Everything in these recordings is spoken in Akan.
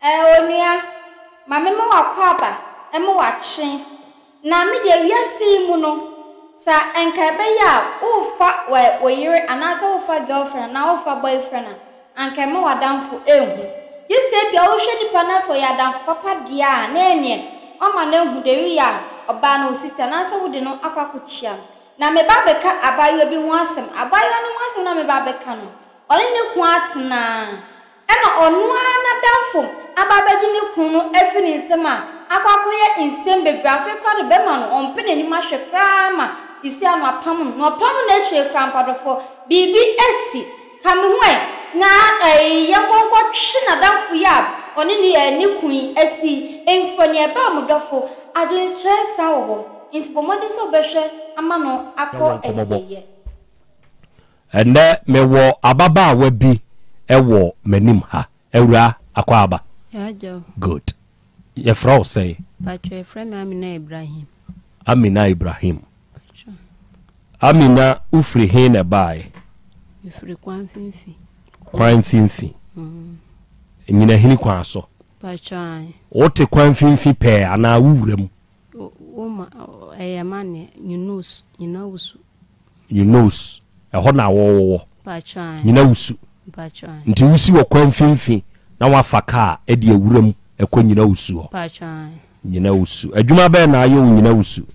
Eh onua, ma me ma w'akwaaba ma w'akye. Na me deɛ wiase yi mu no, sa nka ɛbɛyɛ a worefa wo yere anaasɛ worefa girlfriend anaa worefa boyfriend a, anka ɛmma w'adamfo nhu. Gye sɛ ebia wohwɛ nipa no na sɛ ɔyɛ adamfo papa deɛ a, na ɛneɛ woama no ahu the way a ɔbaa no ɔsi te anaasɛ wode no akɔ akɔkyia no. Na meba abɛka abaayewa bi ho asɛm. Abaayewa no ho asɛm no a meba abɛka no, ɔne ne kunu atena. Ɛnna ɔno ara n'adamfo aba abɛgye ne kunu no afi ne nsam a akɔ akɔyɛ nsɛm bebree. Afei koraa de, bɛrima no, ɔmpɛ n'anim ahwɛ koraa ma seesei ano apam no. Na ɔpam no akyire koraa mpo, adɔfoɔ, biribi asi. Ka me ho ɛ, na ɛɛ, yɛnkɔ nkɔtwe n'adamfo yi a ɔne ne ɛɛ ne kunu yi asi mfiri hɔ. Nea ɛbaa mo dɔfo, adwenkyerɛ san wɔ hɔ, enti bɔ mmɔden sɛ wobɛhwɛ ama no akɔ awieeɛ. Ɛnnɛ mewɔ ababaawa bi wɔ m'anim ha. Awuraa, Akwaaba. Yaa o. Good. Yɛfrɛ wo sɛn? Patrɔ yɛfrɛ me Amina Ibrahim. Amina Ibrahim. Patrɔ. Amina, wofiri he na ɛbaeɛ? Mefiri Kwanfimfi. Kwanfimfi. Mm. Nyinahini kwan so. Patrɔ ae. Wote Kwanfimfi pɛɛ anaa wo wura mu? Wo ma, ɛyɛ ma neɛ, Nyinus, Nyinawusu. Nyinous, ɛhɔ na wowɔ? Nyinawusu. Nti wosi wɔ kwan mfimfini na woafa kaa de awura mu ɛkɔ Nyinawusu hɔ? Nyinawusu. Adwuma bɛn na ayɛ wo Nyinawusu?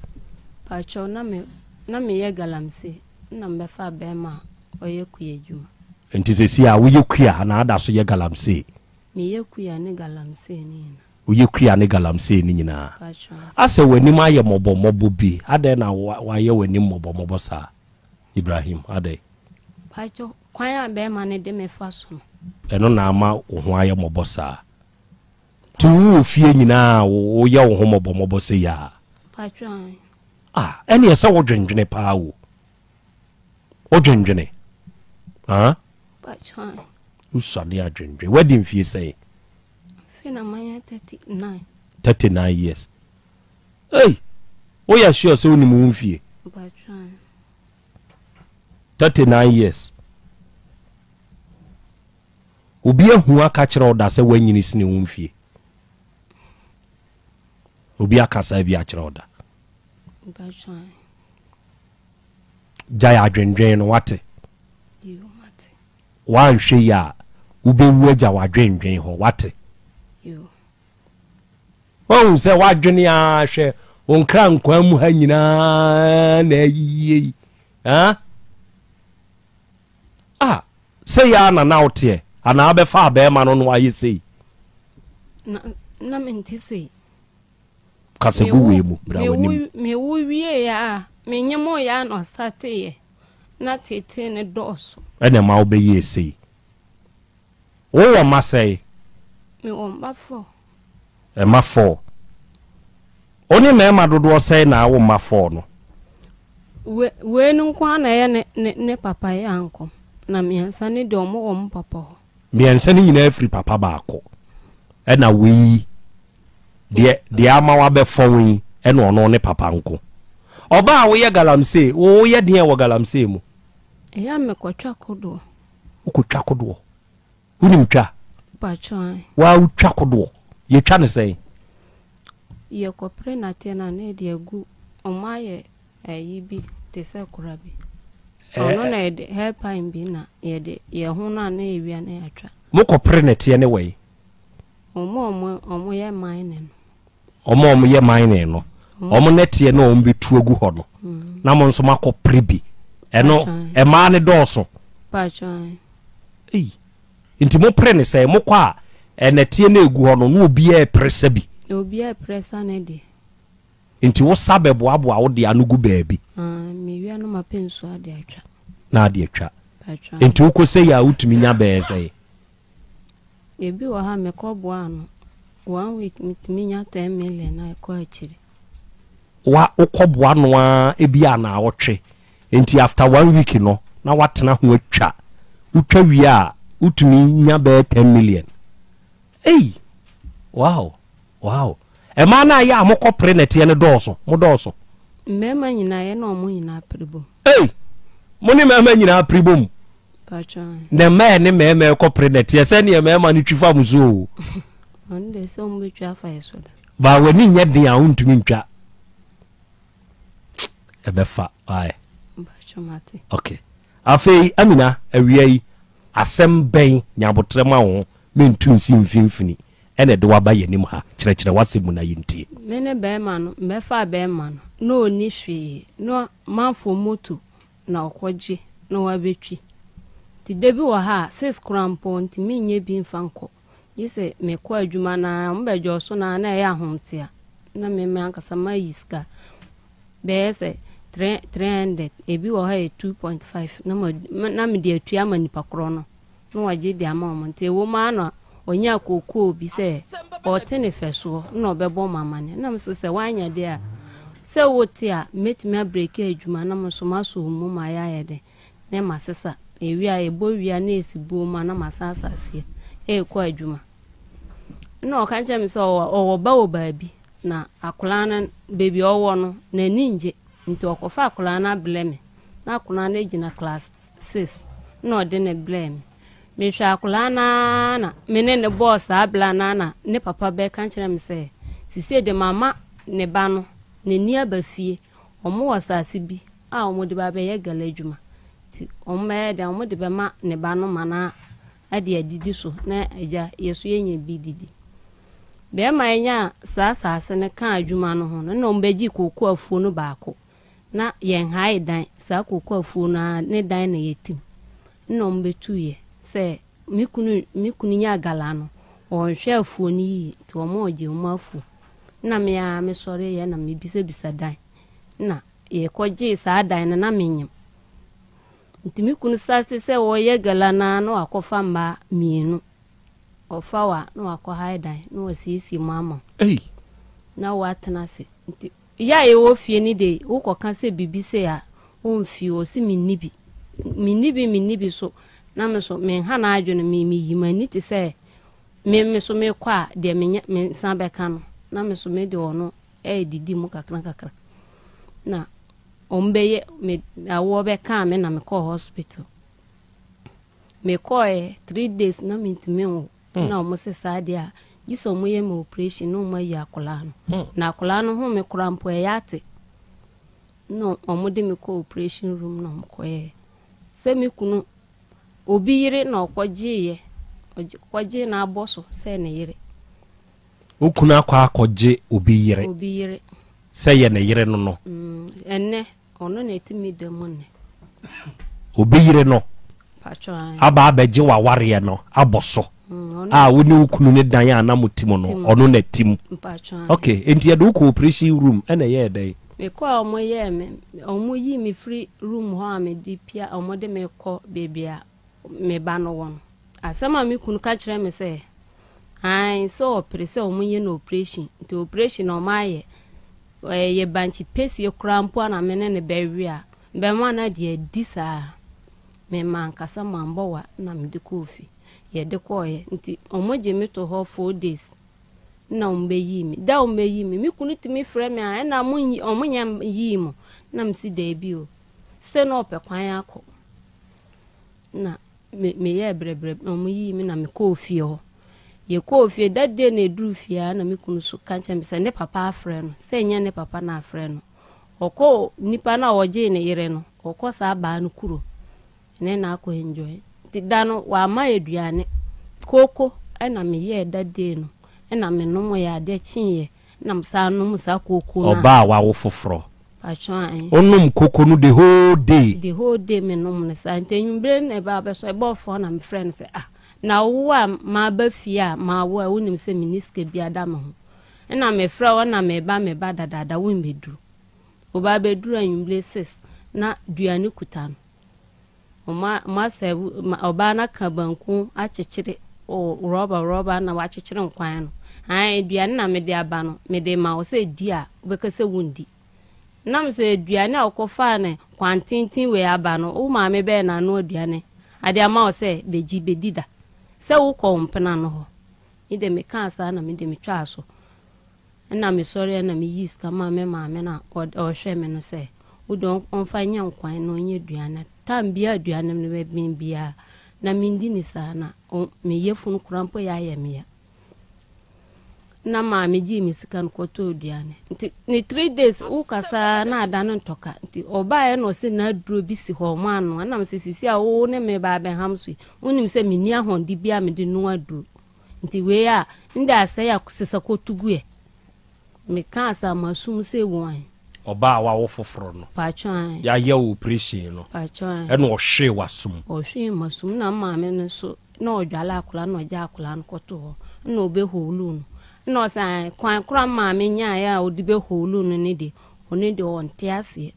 Pakyɛw, na me na meyɛ galamsey na mebɛfaa bɛɛma a ɔyɛ kua adwuma. Nti seesei a woyɛ kua anaa ada so yɛ galamsey? Meyɛ kua ne galamsey ne nyinaa. Woyɛ kua ne galamsey no nyinaa. Asɛ w'anim ayɛ mmɔbɔmmɔbɔ bi, adɛn na wayɛ w'anim mmɔbɔmmɔbɔ saa? Ibrahim, adɛn? Pakyɛ, kwan a bɛrima no de me fa so no. Ɛno na ama wo ho ayɛ mmɔbɔ saa? Nti wowɔ fie nyinaa woyɛ wo ho mmɔbɔmmɔbɔ sei aa? Pakyɛ, ae. Ah, ɛneɛ sɛ wodwendwene paa o. Wodwendwene? Ah? Pakyɛ, ae. Wosua ne adwendwene. Woadi mfie sɛn? Afei na manya 39. 39 years. Hey! Woyɛ sure sɛ wonim wo mfie? 39 years. Obi ahu aka kyerɛ wo da sɛ woanyini sene wo mfie? Obi aka saa bi akyerɛ wo da? Gyae adwendwen no wate. Woanhwɛ yie a, wobɛwu agya w'adwendwen hɔ. Woate? Woahu sɛ woadwene ara hwɛ wo nkra nkwa mu ha nyinaa na ayiyie yi. Ah, ah sei ara na na woteɛ anaa wobɛfa abɛɛma no na wayɛ sei? Na, na mente sei. Kasa gu wei mu, bra w'anim. Mewo wieeɛ a, menyemoeɛ a na ɔstarteeɛ. Na teetee no dɔɔso. Ɛna ɛma wobɛyɛɛ sei. Wowɔ mma sɛn? Mewɔ mma four. Mma four. Wo ne mmarima dodoɔ sɛn na awo mma four no? We, wei no nko ara na ɛyɛ ne, ne, ne papa yɛ ankɔ. Na mmiɛnsa no deɛ wɔn wɔ wɔn papa hɔ. Mmiɛnsa no nyinaa firi papa baako. Ɛna wei Deɛ deɛ ama wabɛfɔn yi ɛna ɔno ne papa nko. Ɔbaa a woyɛ galamsey, wo woyɛ deɛn wɔ galamsey mu? Ɛyɛ a mekɔtwa kodoɔ. Wokɔtwa kodoɔ? Wonim twa? Mpakyɛ ae. Waa wotwa kodoɔ? Yɛtwa ne sɛn? Yɛkɔpere nateɛ no a na yɛde agu, ɔmo ayɛ ayi bi te sɛ kora bi. Ɔno na yɛde hairpine bi na yɛde yɛ ho no a na yɛwia na yɛatwa. Mokɔpere nɛteɛ ne wɛn? Wɔn a wɔyɛ mining no. Wɔn a wɔyɛ mining no. Wɔn nɛteɛ na wɔn bɛtu agu hɔ no. Mm. Na mo nso moakɔ pere bi. Ɛno mmaa ne dɔɔso. Ei. Nti mo pere ne sɛ mokɔ a ɛnɛteɛ na egu hɔ no na obiara pere sa bi. Obiara pere sa ne deɛ. Nti wo sa bɛboaboa wo deɛ ano gu baabi. Ah, mewia no mapɛ nsuo ade atwa. Na ade atwa. Nti wokɔ sɛ yɛ a wotumi nya bɛyɛ sɛ. Ebi wɔ ha a mekɔ boa ano one week metumi nya ten million a ɛkɔ akyiri. Wa wokɔ boa ano ara ebi a naawɔtwe nti after one week no na watena ho atwa wotwa wie a wotumi nya bɛyɛ ten million ei wow wow ɛmaa no a yɛ a mokɔ pere nɛteɛ no dɔɔso mo dɔɔso. Mmarima nyinaa yɛ ne wɔn nyinaa pere bom. Ei mo ne mmarima nyinaa pere bom. Na mmaa ne mmarima ɛkɔ pere nɛteɛ sɛdeɛ mmarima no twi fa mo so o. Ɔno deɛ sɛ ɔmo bɛtwa afa yɛ so da. Ba w'ani nyɛ den a wontumi ntwa. Ɛbɛfa ae. Mpakyɛ mate. Okay. Afei Amina awia yi asɛm bɛn nya abotrɛ ma wo ho mentu nsi mfimfini ɛna ɛde waba yɛn anim ha kyerɛkyerɛ w'asɛm mu na yɛntie. Me ne bɛɛma no mɛfaa bɛɛma no na ɔnni hwee na manfo moto na ɔkɔgye na wabɛtwi nti da bi wɔ ha a sis koraa mpo ɔntumi nyɛ bi mfa nkɔ gye sɛ mekɔ adwuma no ara wɔbɛdwɔɔ so no ara na ɛyɛ ahomtea na me me ankasa mayi sika bɛyɛ sɛ 300 ebi wɔ hɔ yɛ 2.5 na ma na mede atua ama nipa korɔ no na wagye de ama wɔn nti ɛwɔ mu ara na ɔnya kookoo bi sɛ ɔte ne fɛsoɔ na ɔbɛbɔ wɔn amane na nso sɛ wanya deɛ a sɛ wote a mɛtumi abreki adwuma na mo nso masɔ wɔn mu ma ayɛ ayɛ dɛ na masesa ewie a ɛbɔ wie a na ɛsi buo mu a na masan asaseɛ ɛrekɔ adwuma na ɔka kyerɛ me sɛ ɔwɔ ba wɔ baabi na akwadaa no baabi a ɔwɔ no n'ani ngye nti ɔkɔfa akwadaa no abrɛ me na akwadaa no gyina class 6 na ɔde no brɛɛ me. Mehwɛ akwadaa no ara na me ne no bɔɔ saa bra no ara na ne papa bɛka kyerɛ me sɛ sisei de mama ne ba no n'ani aba fie. Wɔn wɔ asase bi a wɔde ba bɛyɛ gala adwuma nti wɔn bɛyɛ dɛn wɔn de bɛma ne ba no ma no ade adidi so na agya yɛ so yɛnya bi didi. Bɛrima yi nyaa saa asase no kaa adwuma no ho no na wɔn bɛgye kooko afuo no baako. Na yɛnhae dan, saa kooko afuo no ara ne dan na yɛtim. Nna wɔbɛtuiɛ sɛ me kunu me kunu nyaa gala no, ɔnhwɛ afuo no yie nti wɔn ɔgye wɔn afuo. Nna me ara mesɔreeɛ na mebisabisa dan. Nna yɛkɔgyee saa dan no na menyem. Nti me kunu starte sɛ ɔreyɛ gala no ara na wakɔfa mmaa mmienu. Ɔfa wo a na wakɔhae dan na wasiesie mu ama wo. Na woatena ase. Nti Yɛ a yɛwɔ fie no de, wokɔka sɛ biribi sei a, ɔmfi. Ɔse menni bi. Menni bi, menni bi so. Na me so menha n'adwene, me meyi m'ani te sɛ me me so mekɔ a, deɛ menya me nsa bɛka no, na me so mede ɔno ɛredidi mu kakra kakra. Na wɔn bɛyɛ me awoɔ bɛkaa me na mekɔɔ hospital. Mekɔɔɛ 3 days na mentumi nwo. Na wɔn se saa deɛ a, gye sɛ wɔn yɛ me operation na wɔn ayi akwadaa no. Na akwadaa no home koraa mpo ɛyɛ ate. Na wɔn de me kɔ operation room na wɔn kɔyɛɛ. Sɛ me kunu obi yere na ɔkɔgyeeɛ, ɔkɔgyee no abɔ so sɛ ne yere. Wo kunu akɔ akɔgye obi yere. Obi yere. Sɛ yɛ ne yere no no. Ɛnnɛ ɔno na ɛte me da mu nnɛ. Obi yere no aba abɛgye w'awareɛ no abɔ so a wo ne wo kunu ne dan a na mo ti mu no ɔno na ti mu. Ok, nti yɛde wo kɔ operation room ɛna ɛyɛɛ dɛn? Mekɔ a wɔn yɛɛ me, wɔn yii me firi room hɔ a mede pia, wɔn de me kɔ baabi a me ba no wɔ no. Asɛm a me kunu ka kyerɛ me sɛ, ae sɛ ɔpere sɛ wɔn yɛ no operation, nti operation na wɔn ayɛ. Ɛyɛ bankye pɛsie koraa mpo a na me ne no bɛwe a, bɛma no ade adi saa. Me mankasa mambɔ wa na mede kɔɔ fie. Yɛde kɔɔeɛ nti wɔgye me to hɔ 4 days na wɔbɛyii me. Da a wɔbɛyii me, me kunu tumi frɛ me a ɛna monyi wɔnyɛ yii mo na mesi daabi o. Sɛ na ɔpɛ kwan akɔ na me meyɛɛ brɛbrɛ na wɔyii me na mekɔɔ fie hɔ. Yɛkɔɔ fie that day na ɛduru fie a na me kunu so ka kyerɛ me sɛ ne papa afrɛ no sɛ ɛnyɛ ne papa na afrɛ no. Ɔkɔ nipa no a ɔgyee ne yere no, ɔkɔ saa baa no kurom ne na akɔ enjoy. Nti da no wamma aduane. Kooko ɛna meyɛɛ that day no ɛna menom yɛ adeɛ kyeeɛ na mesan nom saa kooko no a. Ɔbaa a wawo foforɔ. Patwɔn ae. Wonom koko no the whole day? The whole day menom no saa. Nti anwummere no na ɛbaa bɛsɔ ɛbɔɔ fɔɔ na mefrɛ no sɛ ah na wo a maba fie a mawo a wonim sɛ menni sika biara da me ho. Ɛna mefrɛ wo na meba meba dadaada wommɛduru. Woba bɛduru anwummere 6 na duane kuta no. Ɔma asɛve ɔbaa no aka banku akyekyere rɔba rɔba na wakyekyere nkwan no. Ae aduane na mede aba no mede ma wo sɛ di a wobɛka sɛ wondi. Nam sɛ aduane a wokɔfaa no kwan tenten wei aba no wo maame bɛyɛ n'ano aduane ade ama wo sɛ bɛgyi bɛdi da sɛ wokɔ wo mpena no hɔ. Me de mekaa saa na me de metwaa so. Ɛna mesɔre na meyii sika maa me maame na ɔhwɛ me no sɛ wode ɔmfa nyɛ nkwan na ɔnyɛ aduane. Time biara aduane no bɛben biara na mendi ne saa na me yafunu koraa mpo yɛ ayɛ me ya. Na maame gyee me sika no kɔtɔɔ aduane. Nti ne 3 days wokasa na ada no ntɔka. Nti ɔbaeɛ na ɔse n'aduro bi si hɔ ɔmo anoa. Ɛna mese sisi a wo ne me ba abɛham so yi, wonim sɛ menni ahɔnde bi a mede noa aduro. Nti wei a, ndɛ asɛe a sesa kɔtu guɛ. Mekaa saa masum sɛ wuan. Ɔbaa a wawo foforɔ no. Paatwɔ ae. Yayɛ wo operation no. Paatwɔ ae. Ɛna ɔhwee w'asom. Ɔhwee m'asom na maame no nso na ɔdwale akwadaa na ɔgya akwadaa no kɔto hɔ na ɔbɛ hooluu no na ɔsɛ ae kwan koro a maame nyaeɛ a ɔde bɛ hooluu no ne deɛ ɔno deɛ ɔnte aseɛ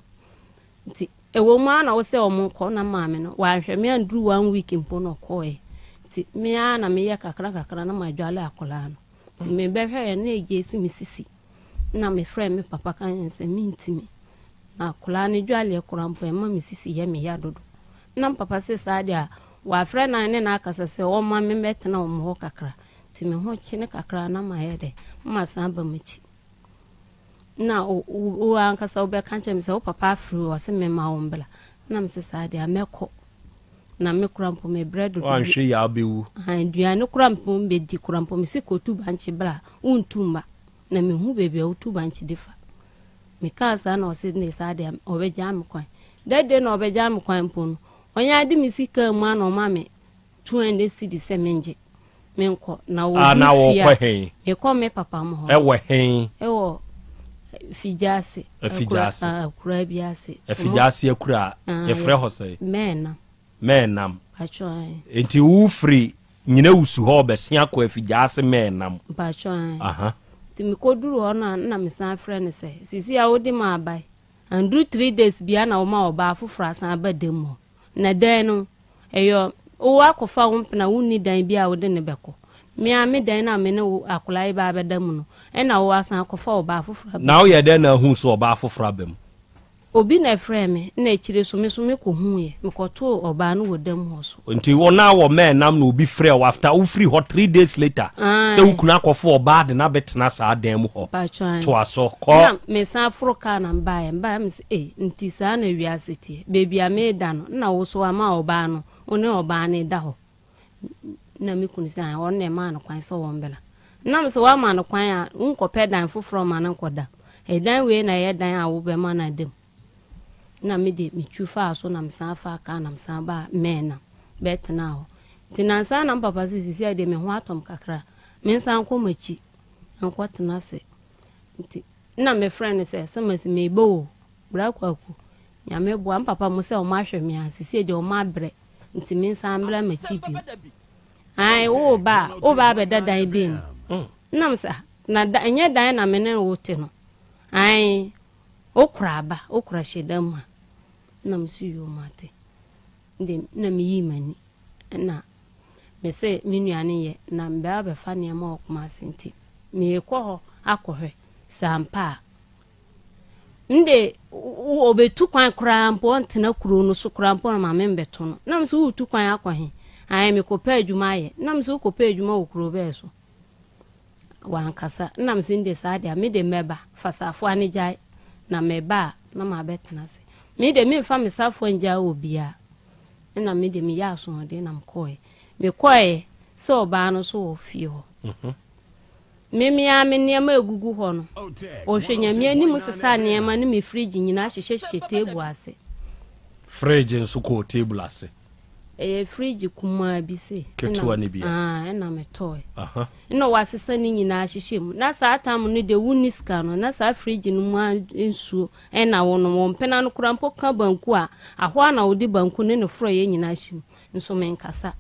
nti ɛwɔ mu ara na wosɛ ɔmo nkɔ na maame no wanhwɛ me anduru one week mpo na ɔkɔɛ nti me ara na meyɛ kakra kakra na madwale akwadaa no nti mebɛhwɛɛ na ɛgye si me sisi na mefrɛ me papa ka yɛn sɛ mentimi na akwadaa no dwaleɛ koraa mpo ɛma me sisi yɛ me ya dodo na papa se saa deɛ a wafrɛ na ne na akasa sɛ ɔma me mɛtena wɔn hɔ kakra nti me ho kyene kakra na mayɛ dɛ ma san aba m'akyi na wo ankasa wobɛka kyerɛ me sɛ wo papa afiri wɔ sɛ mema wo mbla na me sɛ saa deɛ a mɛkɔ na me kora mpo mebrɛ dodo wanhwɛ yɛ abɛwu aduane kora mpo mbɛdi kora mpo mese kɔtu bankye bla wontu mma na mehu baabi a wotu bankye de fa mekaa saa na ɔse ne saa deɛ ɔbɛgyaa me kwan dɛdɛ na ɔbɛgyaa me kwan mpo no ɔnyɛ ade me sika mu a na ɔma me 200 cedi sɛ mengye menkɔ na ah, na wɔkɔ he mekɔ me papa mo hɔ ɛwɔ he ɛwɔ Figyase Afigyase akura bi ase Afigyase akura yɛfrɛ hɔ sɛ Mɛɛnam Mɛɛnam nti wofiri nyina wusu hɔ bɛse akɔ Afigyase Mɛɛnam mpatwɔ aha nti mekɔduru hɔ no a na mesan frɛ no sɛ sisi a wode ma abae anduru 3 days bia na woma ɔbaa foforɔ asan aba dam hɔ Na dan no, ɛyɔ wo akɔfa wo mpena wonni dan bi a wode no bɛkɔ. Me ara me dan no a me ne wo akwadaa yi ba abɛda mu no, ɛna wo asan akɔfa ɔbaa foforɔ aba Na mu. woyɛ dɛn na ahuu sɛ ɔbaa foforɔ aba mu? Obi na ɛfrɛɛ me, ɛna akyire so me nso mekɔhuuiɛ. Mekɔtoo ɔbaa no wɔ dam hɔ so. Nti wo na wɔ mɛɛnam na obi frɛɛ wo after wofiri hɔ 3 days later sɛ wo Ae. kunu akɔfa ɔbaa de no abɛtena saa dan mu hɔ. Mpakyɛ ae. Toa so, kɔ. Ɛna mesan foro kaa na mebaeɛ. Mebaeɛ mese ei, nti saa na wiase teɛ. Baabi a mereda no, nna wo so ama ɔbaa no, wo ne ɔbaa no reda hɔ. Nna me kunu sɛ, ae, ɔno na ɛmaa no kwan sɛ ɔmbra. Nna me sɛ, woama no kwan a, wonkɔpɛ dan foforɔ mma no nkɔda mu. Ɛdan wei na ɛyɛ dan a wobɛma no ada mu. Nna me de, metwi faa so na mesan faa kaa na mesan baa Mɛɛnam bɛtenaa hɔ. Nti nansa na me papa sɛ seesei deɛ me ho atɔ me kakra, mensan nkɔ m'akyi nkɔtena ase. Nti nna mefrɛ no sɛ, sɛ masi meba o, Bra Kwaku, Nyame boa me papa mo sɛ ɔmo ahwɛ me a, seesei deɛ ɔmo abrɛ, nti mensan mbra m'akyi bio. Ae, woba a, woba abɛda dan bɛn mu? Nna me sɛ, ah, na da, ɛnyɛ dan na me ne wo te no. Ae, wokora aba, wokora hyɛ dan mu ha. Nna me so yoo mate. Nde nna meyii m'ani. Nna mese me nua no yɛ na mebɛ abɛfa nneɛma wɔ Kumasi nti meekɔ hɔ akɔhwɛ sɛ ampa a. Nde ɔbɛtu kwan koraa mpo ɔntena kuro no so koraa mpo na ma membɛto no. Na mese woretu kwan akɔ he? Ae mekɔpɛ adwuma ayɛ. Na mese wokɔpɛ adwuma wɔ kuro bɛɛ so? Wankasa. Nna mese nde saa deɛ a me de mɛba, fa safoa no gyae na meba a na mabɛtena ase. Me de memfa me safoa ngyae obiara. Nna me de meyɛ asoɔden na mekɔɔɛ. Mekɔɔɛ sɛ ɔbaa no nso wɔ fie hɔ. Mhm. Me me ara me nneɛma egugu hɔ no, ɔhwɛ Nyame anim sesa nneɛma ne me fridge nyinaa hyehyɛhyehyɛ table ase. Fridge nso kɔɔ table ase. Ɛyɛ fridge kumaa bi se. Ketewa no bi a. Ah, ɛna metɔe. Ɛna wasesa ne nyinaa hyehyɛ mu. Na saa tam no deɛ wonni sika no, na saa fridge no mu nsuo ɛna wonom. Wɔn mpena no koraa mpo ka banku a, ahoa na wode banku ne ne forɔeɛ nyinaa hyɛ mu. Nso menkasa.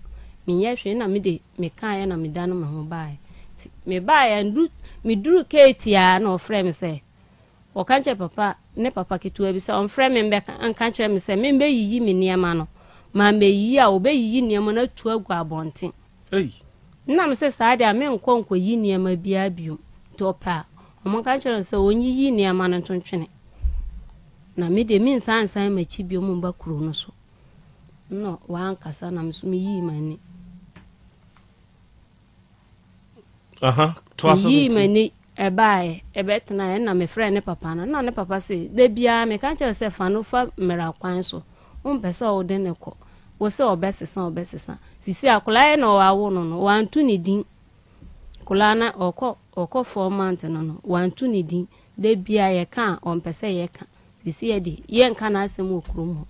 Menyɛ hwee na mede mekaeɛ na medane me ho baeɛ. Nti mebaeɛ, meduru keetia na ɔfrɛɛ me sɛ, Ɔka kyerɛɛ papa ne papa ketewa bi sɛ ɔmfrɛ me mbɛka nka nkyerɛ me sɛ membɛyiyi me nneɛma no. Mammɛyiyi a, ɔbɛyiyi nneɛma no atu agu abɔnten. Ei! Nna mese saa deɛ a menkɔ nkɔyi nneɛma biara bio. Nti ɔpɛ a, ɔmonka nkyerɛ no sɛ ɔnyiyi nneɛma no nto ntwene. Na me deɛ mensan nsan m'akyi bio mba kuro no so. Nna wankasa na me nso meyii m'ani. Meyii m'ani ɛbaeɛ, ɛbɛtenaeɛ, ɛnna mefrɛɛ ne papa no. Ɛnna ne papa se, da biara meka kyerɛ sɛ fa no fa mmara kwan so. Wompɛ sɛ wode no kɔ. Wo sɛ ɔbɛsesa, ɔbɛsesa. Sisi akwadaa yi na wɔawo no no, wɔanto ne din. Koraa na ɔkɔ ɔkɔ 4 month no no, wanto ne din. Da biara yɛka a, ɔmpɛ sɛ yɛka. Seesei yɛ de, yɛnka n'asɛm wɔ kurom hɔ.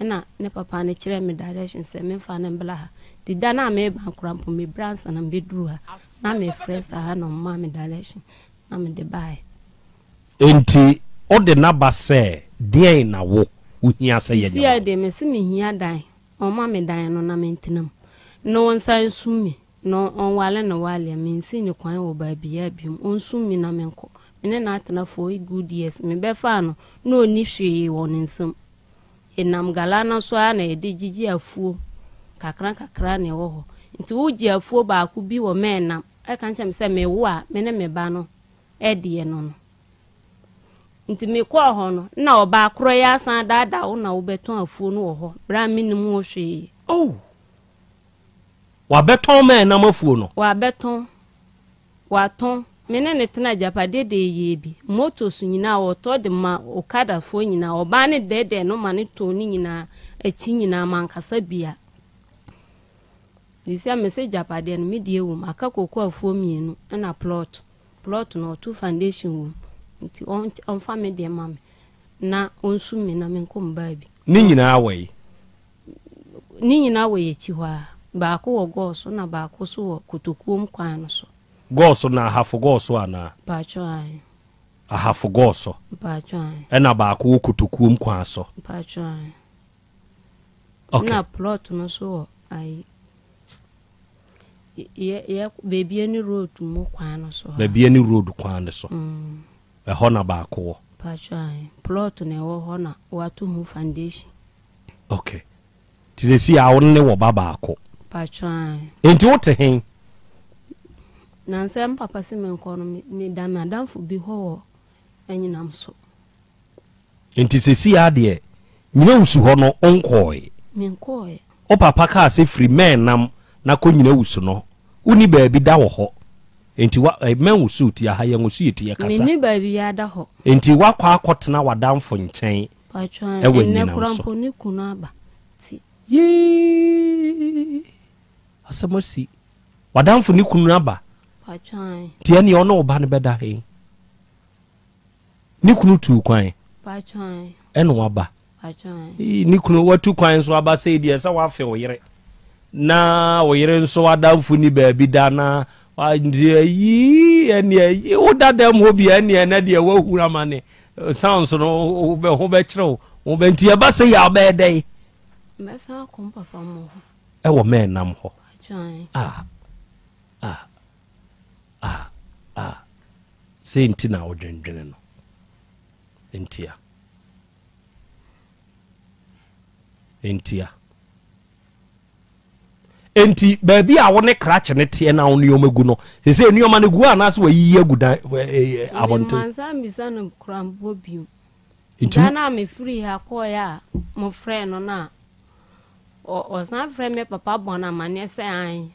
Ɛna ne papa no kyerɛɛ me direction sɛ memfa no mbra ha. Nti da no a mereba koraa mpo, mebrɛ ansa na mebɛduru ha. Na mefrɛ saa ha na ɔmaa me direction na mede baeɛ. Enti wode no aba sɛ deɛn na wo wohia sɛ yɛnyɛ Seesei ma wo? deɛ mese mehia dan. Ɔmma me dan no na mentena mu. Na ɔnsan nsum me. Na ɔnwale no wale a, mensi no kwan wɔ baabiaa biom. Ɔnsum me na menkɔ. Me ne no atena for eight good years. Mebɛfaa no, na ɔnni hwee wɔ ne nsam. Yɛnam gala no so ara na yɛde gyegye afuo kakra kakra na ɛwɔ hɔ. Nti wogye afuo baako bi wɔ Mɛɛnam, ɛka kyerɛ me sɛ mewo a, me ne me ba no deɛ no no. Nti mekɔɔ hɔ no, na ɔbaa korɔ yi asan adaadaa wo na wobɛtɔn afuo no wɔ hɔ, berɛ a mennim ho hwee. Oh! Wabɛtɔn Mɛɛnam afuo no? Wabɛtɔn. Watɔn. Me ne no tena agyapadeɛ deɛ yɛyɛɛ bi. Motos nyinaa ɔtɔ de ma Okadafoɔ nyinaa. Ɔbaa no dɛɛdɛɛ no ma no tɔn ne nyinaa akyi nyinaa mankasa bia. Seisei mese agyapadeɛ no me deɛ wom. Aka koko afuo mmienu ɛna plot. Plot no ɔto foundation wom. Nti ɔmfa me deɛ ma me na ɔnsum me na menkɔ me baabi. Ne nyinaa wɔ yi? Ne nyinaa wɔ yɛn akyi hɔ ara. Baako wɔ Gɔɔ so na baako nso wɔ Kotokuom kwan no so. Gɔɔ so na Ahafo Gɔɔ so anaa? Mpakyɛw ae. Ahafo Gɔɔ so. Mpakyɛw ae. Ɛna baako wɔ Kotokuom kwan so. Mpakyɛw ae. Okay. Ɛna plot no nso wɔ ayi yɛ yɛ Baabiani road mu kwan no so hɔ. Baabiani road kwan no so. Mm. Ɛhɔ na baako wɔ. Mpakyɛw ae. Plot na ɛwɔ hɔ na wɔato ho foundation. Ok. Nti sɛsi a wo ne wɔ ba baako. Mpakyɛw ae. Nti wo te hen? Nansɛ me papa se menkɔ no me da m'adamfo bi hɔ wɔ Anyinam so. Nti sɛsi a deɛ Nyinawusu hɔ no wo nkɔɔe? Menkɔɔe. Wo papa kaa sɛ firi Mɛɛnam na kɔ Nyinawusu no, wo ni baabi da wɔ hɔ. Nti wa eh, mɛnwoso ti aha yɛnwoso yɛ ti yɛkasa. Menni baabi da hɔ. Nti woakɔ akɔtena w'adamfo nkyɛn. Paatwoo Ɛwɔ ɛnnɛ anyinam koraa so. mpo ne kunu aba ti. Yee! Asɛm asi. W'adamfo ne kunu aba. Paatwoo ae. Nti ɛneɛ ɔne wo ba no bɛda he? Ne kunu tuu kwan. Paatwoo ae. Ɛna waba. Paatwoo ae. Ii, Ne kunu watu kwan nso aba sei deɛ sɛ wafe wo yere. Na wo yere nso adamfo ni baabi da na nti ayi ɛneɛ yi wo da dɛm hɔ bi ɛneɛ ɛnɛ deɛ wahuru amane. Sounds no wo bɛ ho bɛkyerɛ wo wo bɛ nti ɛba sɛ yɛ a wobɛyɛ dɛn? Mɛsan akɔ me papa mo hɔ. Ɛwɔ mɛɛnam hɔ. Atwan. Ah ah ah ah sei nti na wodwendwene no ntia ntia. Enti baabi a wo ne krakye no teɛ na wo nneɛma gu no, sɛ nneɛma no gu anaasɛ wayiyi agu dan abɔnten. Mansa mbisa no kora mpo bio. Nti Da no a mefiri ha kɔeɛ a mofrɛɛ no no a, ɔsan frɛɛ me papa bɔɔ no amanneɛ sɛ ae,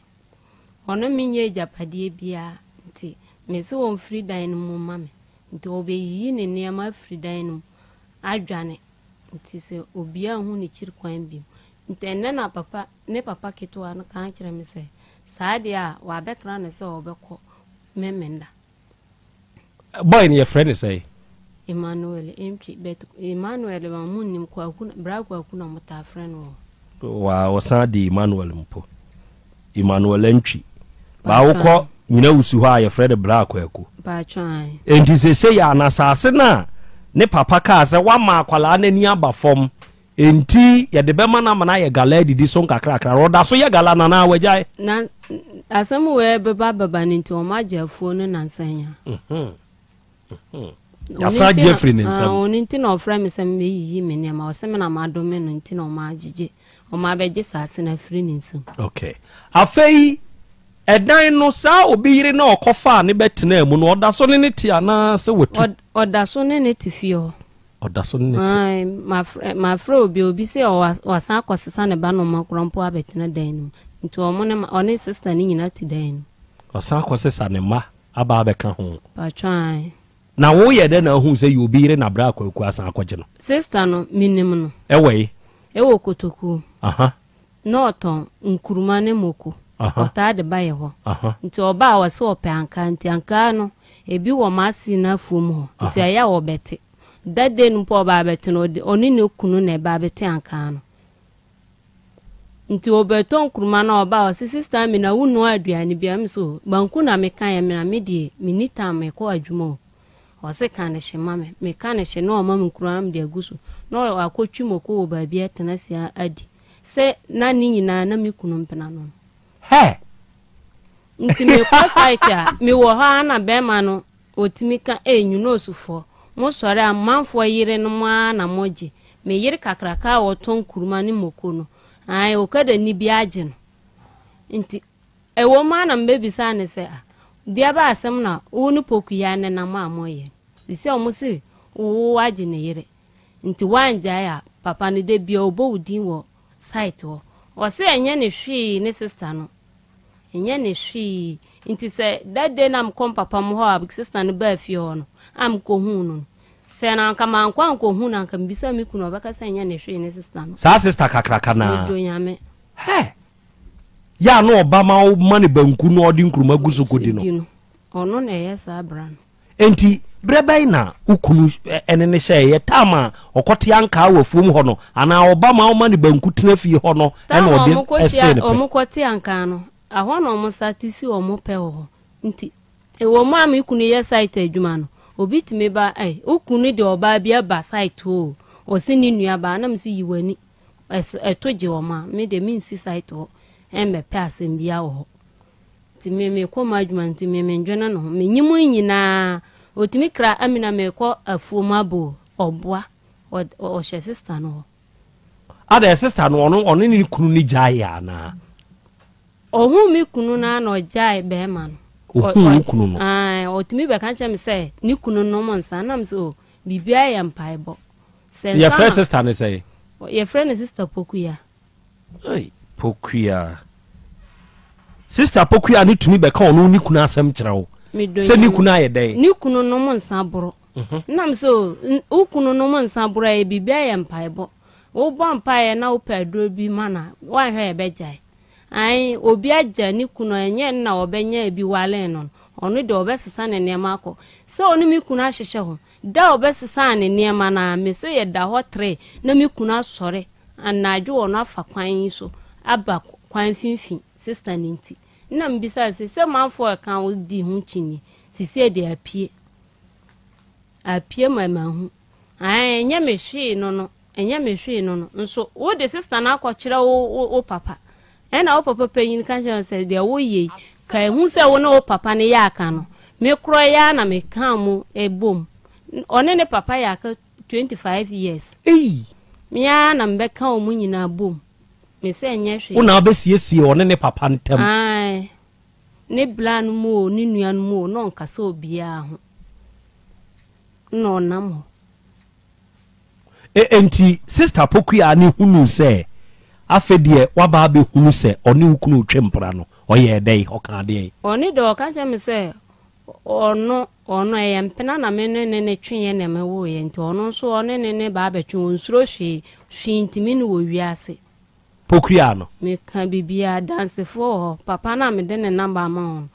ɔno menyɛ agyapadeɛ biara nti mese ɔmfiri dan no mu mma me. Nti ɔbɛyiyi ne nneɛma afiri dan no mu adwane. Nti sɛ obiara nhu ne kyiri kwan bio. Nti ɛnnɛ na papa, ne papa ketewa no ka kyerɛ me sɛ, saa deɛ a, wabɛkra no sɛ ɔbɛkɔ Memenda. Boy no yɛfrɛ no sɛn? Emmanuel Antwi, but Emmanuel ma mo nnim, Kwaku, Bra Kwaku na mo taa frɛ no wɔ. Wa ɔsan de Emmanuel mpo. Emmanuel Antwi. Baa wokɔ nyina wusu hɔ a yɛfrɛ no Bra Kwaku. Enti sesei a na asase no a ne papa kaa sɛ wama akwadaa no ani aba fam Enti yɛde bɛma no ama no ayɛ gala adidi so nkakrakra. Ɔda so yɛ gala no anaa wagyae? Na asɛm wei bɛba bɛba no nti wɔn agye afuo no nansa yi a. Mhm. Mhm. Yɛasan agye afiri ne nsam. Ɔno nti na ɔfrɛ me sɛ mebɛyiyi me nneɛma. Ɔse me na madome no nti na wɔn agyegye wɔn abɛgye saase no afiri ne nsam. Okay. Afei ɛdan no saa obi yere na ɔkɔfaa ne bɛtenaa mu no ɔda so ne ne te anaa sɛ watu? Ɔda so ne ne te fie hɔ. Ɔda so ne ne te. Ae, mafrɛ, mafrɛ obi, obi se ɔwa, wasan akɔsesa ne ba noma koraa mpo abɛtena dan no mu. Nti ɔmo ne ma, ɔne sista no nyinaa te dan no mu. Ɔsan akɔsesa ne mma aba abɛka ho. Paatwɔ ae. Na wo yɛ dɛn na ahuu sɛ yɛ obi yere na bra Kwaku asan akɔgye no? Sista no, menim no. Ɛwɔ he? Ɛwɔ Kotokuo. Aha. Na ɔtɔn nkuruma ne moko. Ɔtaa de ba yɛ hɔ. Nti ɔba a ɔse ɔpɛ ankaa nti ankaa no ebi wɔ m'ase no afuom hɔ nti ɛyɛ a ɔbɛte. That day no mpo a ɔba abɛte no ɔde ɔne ne kunu na ɛba abɛte ankaa no. Nti ɔbɛtɔ nkuruma no a ɔba a ɔse sister Amina wo noa aduane bi a me so banku na meka yɛ me na me deɛ menni time mekɔ adwuma o. Ɔse ka ne hye ma me. Meka ne hye na ɔma me nkuruma na mede agu so na wakɔtwi moko wɔ baabi atena ase adi. Sɛ na ne nyinaa na me kunu mpena no no. Hɛ! Nti mekɔ site a, mewɔ hɔ ara na bɛrima no ɔtumi ka, ei Nyunosufoɔ, mosɔre a manfoɔ yerenom ara na mogye. Me yere kakraka a ɔtɔn nkuruma ne moko no, ae, okadani bi agye no. Nti ɛwɔ mu ara na mebɛbisaa no sɛ, ah, deɛ bɛ asɛm na wo ne Pokuya nenam a moyɛ? Sisi a wɔn se wo agye ne yere. Nti woangyae a papa no da bia ɔbɔ wo din wɔ site hɔ. Ɔse ɛnyɛ ne hwee ne sister no ɛnyɛ ne hwee nti sɛ that day na mekɔ mpapa mo hɔ a sister no baa fie hɔ no a mekɔ huu no no sɛ na anka mankɔ ankɔ hu no anka mebisa me kunu ɔbɛka sɛ ɛnyɛ ne hwee ne sister no. Saa sister kakraka no ara. Medɔ Nyame. Hɛ! Yɛ a na ɔba ma wo ma no banku na ɔde nkuruma gu so kɔdi no. Ɔno na ɛyɛ saa bra no. Enti, berɛ bɛn na wo kunu ne no hyɛeɛ? Tam a ɔkɔte ankaa wɔ afuom hɔ no, anaa ɔba ma ɔma ne banku tena fie hɔ no na Tam a ɔde see wɔkɔhyia, no pɛ? wɔkɔte ankaa no, ɛhɔ na wɔsate si wɔn pɛ wɔ hɔ. Nti, ɛwɔ mu a me kunu yɛ site adwuma no, obi tumi ba, ei, wo kunu de ɔbaa bi aba site hɔ o, ɔse ne nuabaa, na mese yi w'ani, ɛs, ɛto gye wɔn a, me deɛ mensi site hɔ mmɛpɛ asɛm biara wɔ hɔ. Nti me mekɔ m'adwuma nti me mendwene ne ho. Menye mu nyinaa otumi kra Amina mekɔ afuom aba o, ɔboa. Ɔhyɛ sista no hɔ. Adɛn sista no ɔno ɔne ne kunu no gyaeɛ anaa? Ɔhuu me kunu no ara na ɔgyae bɛrima no. Ɔhuu wo kunu no? Ae, ɔtumi bɛka kyerɛ me sɛ ne kunu nom nsa. Nam sɛ o, biribiara yɛ mpaebɔ. Sɛ nsa Yɛfrɛ sista no sɛn? Yɛfrɛ no sista Pokuya. Ei Pokuya. Sister Pokuya ne tumi bɛka ɔno ne kunu asɛm kyerɛ wo. Sɛ ne kunu ayɛ dɛn? Ne kunu nom nsa boro. Mhm. Nam so wo kunu nom nsa boro ɛyɛ biribi ayɛ mpaebɔ. Wobɔ mpaeɛ na wopɛ aduro bi ma na woanhwɛ yɛbɛgyae. Ae obi agya ne kunu ɛnyɛ nna ɔbɛnya bi wale no no. Ɔno deɛ ɔbɛsesa ne nneɛma akɔ. Sɛ ɔne me kunu ahyehyɛ ho. Da a ɔbɛsesaa ne nneɛma no ara, mese yɛda hɔ tre na me kunu asɔre anadwo wɔ no afa kwan yi so aba kwan finfin sister no nti. Nna mebisa no se, sɛ manfoɔ reka wo di ho kyinye, sisei deɛ apue. Apue ma mahu. Ae, ɛnyɛ me hwee no no, ɛnyɛ me hwee no no. Nso wode sister no akɔkyerɛ wo, wo, wo papa. Ɛna wo papa panyin ka kyerɛ no sɛ, deɛ woyɛ yi, ka ehu sɛ wo ne wo papa no yɛ aka no. Me korɔ yi ara na mekaa mo bom. Ɔne ne papa yɛ aka 25 years. Ei! Me ara na mebɛka wɔn nyinaa bom. Me sɛ ɛnyɛ hwee. Wo na wobɛsiesie ɔne ne papa ntam. Ae. Ne bra no mu o, ne nua no mu o, na ɔnkasa obiara ho. Na ɔnam hɔ. E Enti Sista Pokuaa no hunuu sɛ afei deɛ waba abɛhunu sɛ ɔne wo kunu retwe mpena no, ɔyɛɛ dɛn? Ɔkaa deɛn? Ɔno deɛ ɔka kyerɛɛ me sɛ ɔno, ɔno ɛyɛ mpena na me ne ne no tweeɛ na mewoeɛ nti ɔno nso ɔne ne ne ba abɛtwe, ɔnsuro hwee, hwee ntumi no wɔ wiase. Pokuaa no. Meka biribiara, adansefoɔ wɔ hɔ, papa no a mede ne number ama wo no,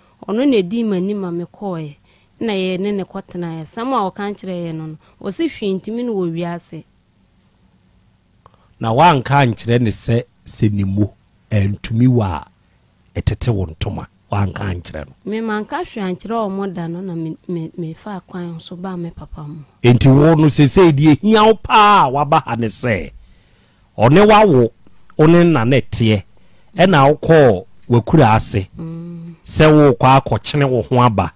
ɔno na ɛdii m'anim ma mekɔeɛ na yɛne no kɔtenaeɛ. Asɛm a ɔka kyerɛɛ yɛn no no, ɔse hwee ntumi no wɔ wiase. Na woanka ankyerɛ no sɛ sɛ ne mu antumi wo a, ɛtete wo ntoma? Woanka ankyerɛ no? Me manka hwee ankyerɛ wɔn da no na me me mefaa kwan so baa me papa mu. Enti wo no seesei deɛ ɛhia wo paa a woaba ha ne sɛ ɔne wo awo, wo ne no na na ɛteɛ, ɛna wokɔɔ w'akuraase sɛ worekɔ akɔkyene wo ho aba,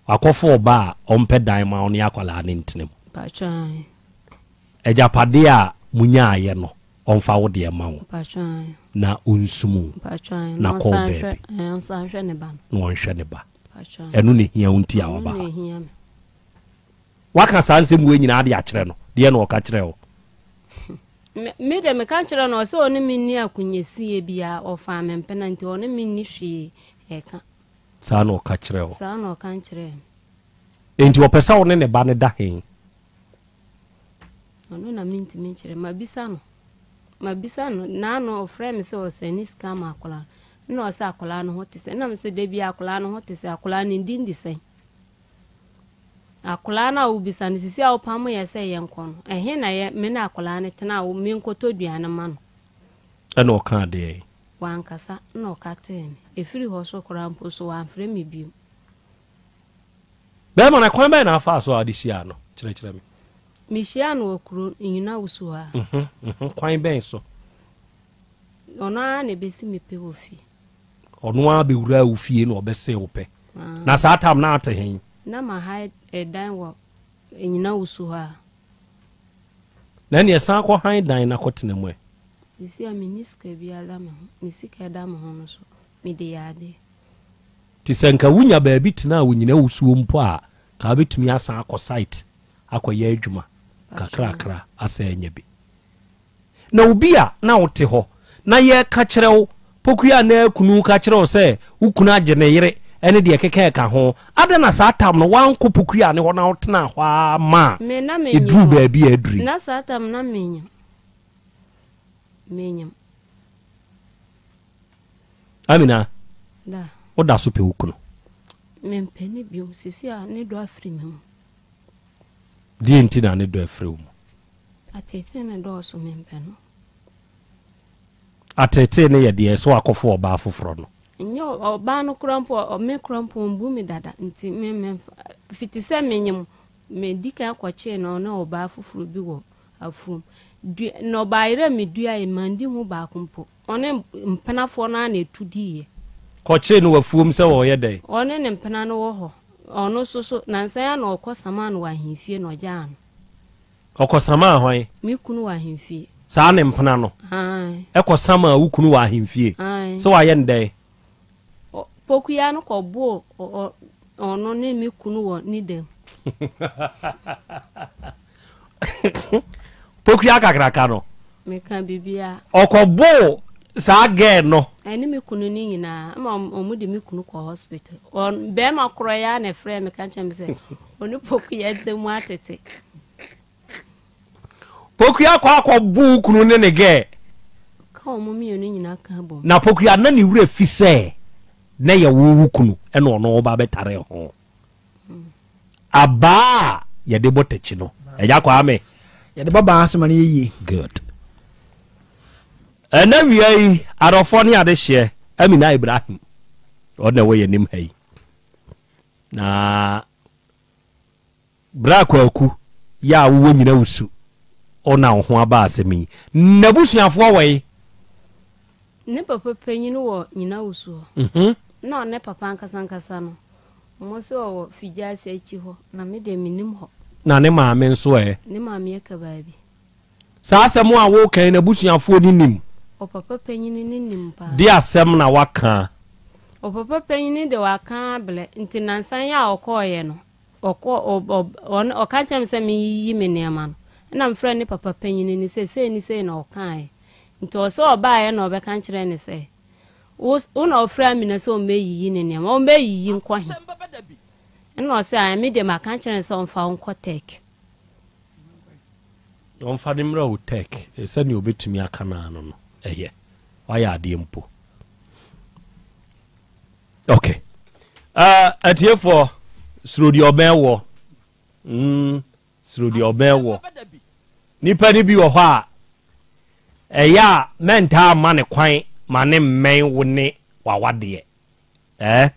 wakɔfa ɔba a ɔmpɛ dan ma wo ne akwadaa no ntena mu. Mpakyɛ ae. Agyapadeɛ a monyaeɛ no, ɔmfa wo deɛ mma wo Mpakyɛ ae. na ɔnsum wo Mpakyɛ ae. na Na kɔ ɔnsan nhwɛ, baabi. ɛɛ, ɔnsan nhwɛ ne ba no. Na ɔnhwɛ ne ba. Mpakyɛ ae. Ɛno na ɛhia wo nti a Ɛno woaba na ha. ɛhia me. Woaka saa nsɛm wei nyinaa de akyerɛ no, deɛn na ɔka kyerɛɛ wo? Me, me de meka kyerɛɛ no, ɔsɛ ɔne me nni akonyasie biara, ɔfaa me mpena nti ɔne me nni hwee ɛka. Saa na ɔka kyerɛɛ wo? Saa na ɔka kyerɛɛ me. Enti ɔpɛ sɛ wo ne ne ba no da he? Ɔno na mentumi nkyerɛ. Mabisa no. Mabisa no. Naano ɔfrɛɛ me sɛ ɔsɛne sika ama akwadaa no. Ɛna ɔsɛ akwadaa no ho te sɛ. Ɛna mesɛ da bi akwadaa no ho te sɛ akwadaa no din de sɛn? Akwadaa no a wobisa no sisi a wopam yɛ sɛ yɛnkɔ no, ɛhe na yɛ me ne akwadaa no tena a menkɔtɔ aduane ma no? Ɛna ɔkaa deɛn? Wankasa, ɛna ɔkatee me. Ɛfiri hɔ so koraa mpo so wamfrɛ me bio. Bɛrima no, kwan bɛn na afaa so a wode hyiaa no? Kyerɛkyerɛ me. Mehyiaa no wɔ kuro Nyina Wusu hɔ a. Mhm, mhm. Kwan bɛn so? Ɔno ara na ɛbɛsi me pɛ wɔ fie. Ɔno ara bɛwuraa wo fie na ɔbɛsee wo pɛ. Na saa tam na ate he? Na maha dan wɔ Nyina Wusu hɔ a. Na ɛneɛ san kɔ han dan na kɔtena mu ɛ. Seesei a menni sika biara da me ho. Me sika a ɛda me ho no so, mede yɛ adeɛ. Nti sɛ nka wonya baabi tena a wonyina wusuo mpo a, nka wobɛtumi asan akɔ site akɔyɛ adwuma kakrakra asan anya bi. Na obi a na wote hɔ na yɛreka kyerɛ wo, Pokuya anaa kunu ka kyerɛ wo sɛ wo kunu agye ne yere ne deɛ ɛkeka ɛka ho, adɛn na saa tam no woankɔ Pokuya ne hɔ na wotenaa hɔ ara maa Me na mennim ɛduruu o. baabi a aduru yi? Na saa tam na menyim. Menyim. Amina, Da. woda so pɛ wo kunu? Mempɛ no bio. Seesei a ne dɔ afiri me mu. Deɛ nti na ne dɔ afiri wo mu? Ateetee no dɔɔso, mempɛ no. Ateetee no yɛ deɛ sɛ wakɔfo ɔbaa foforɔ no? Nyɛ ɔbaa no koraa mpo, me koraa mpo ɔmbu me dada nti me memfa fiti sɛ menyem medi kan kɔkyee no ɔne ɔbaa foforɔ bi wɔ afuom. Dua nnɔbaeɛ a meduaeɛ mandi ho baako mpo. Ɔne mpenafoɔ no ara na ɛtu diiɛ. Kɔkyee no wɔ afuom sɛ ɔreyɛ dɛn? Ɔne ne mpena no wɔ hɔ. Ɔno nso so, nnansa yi ara na ɔkɔsamaa no wɔ ahemfie na ɔgyaa no. Ɔkɔsamaa hwan? Me kunu wɔ ahemfie. Saa ne mpena no? Aane. Ɛkɔsamaa wo kunu wɔ ahemfie? Aane. Sɛ wayɛ no dɛn? Pokuya no kɔboo ɔno ne me kunu wɔ ne dam. Pokuya kakraka no. Meka biribiara. Ɔkɔboo saa girl no. Ɛne me kunu no nyinaa ma wɔn de me kunu kɔ hospital. Ɔn bɛrima korɔ yi ara na ɛfrɛɛ me ka kyerɛ me sɛ ɔne Pokuya ntam atete. Pokuya kɔ akɔbo wo kunu ne ne girl. Ka wɔn mmienu nyinaa ka bom. Na Pokuya na ne werɛ fi sɛ na yɛ wo wo kunu ɛna ɔno wo ba bɛtare ho. Abaa a yɛde bɔ takyi no. Ɛgya Kwame. Yɛde bɔ baa so ma no yɛ yie. Good. Ɛnɛ wia yi adɔfoɔ ne adehyeɛ Amina Ibrahim ɔna ɛwɔ yɛn anim ha yi. Na Bra Kwaku yɛ a wowɔ nyina wusu wo na wo ho aba asɛm yi. N'abusuafoɔ wɔ he? Ne papa panyin wɔ nyina wusu hɔ. Na ɔne papa ankasa ankasa no, wɔn nso ɔwɔ Figyase akyi hɔ, na me deɛ mennim hɔ. Na ne maame nso ɛ? Ne maame ɛka baabi. Saa asɛm a woreka yi n'abusuafoɔ no nim? Ɔpapa panyin no nim paa. De asɛm na waka? Ɔpapa panyin de waka ablɛ, nti nansa yi a ɔkɔɔeɛ no, Ɔkɔ, ɔ, ɔ, ɔno, ɔka kyerɛɛ me sɛ menyiyi me nneɛma no. Ɛnna mefrɛɛ ne papa panyin no sɛ sei ne sei na ɔkaeɛ. Nti ɔsɛ ɔbaeɛ na ɔbɛka kyerɛɛ no sɛ, Wo, wo na wofrɛɛ Amina sɛ ɔmmɛyiyi ne nneɛma, ɔmmɛyiyi nkɔ he? Ɛnna ɔsɛ, Ae, me deɛ maka kyerɛ no sɛ ɔmfa wo nkɔ Turkey. Ɔmfa no mmrɛ wo Turkey, sɛdeɛ ɔbɛtumi aka no ano no, ɛyɛ. Wayɛ adeɛ mpo. Ok uh, atiefoɔ suro deɛ ɔbɛn wɔ mm, suro deɛ ɔbɛn wɔ nipa no bi wɔ hɔ a ɛyɛ a mɛntaa ma ne kwan ma ne mmɛn wo ne wawadeɛ eh?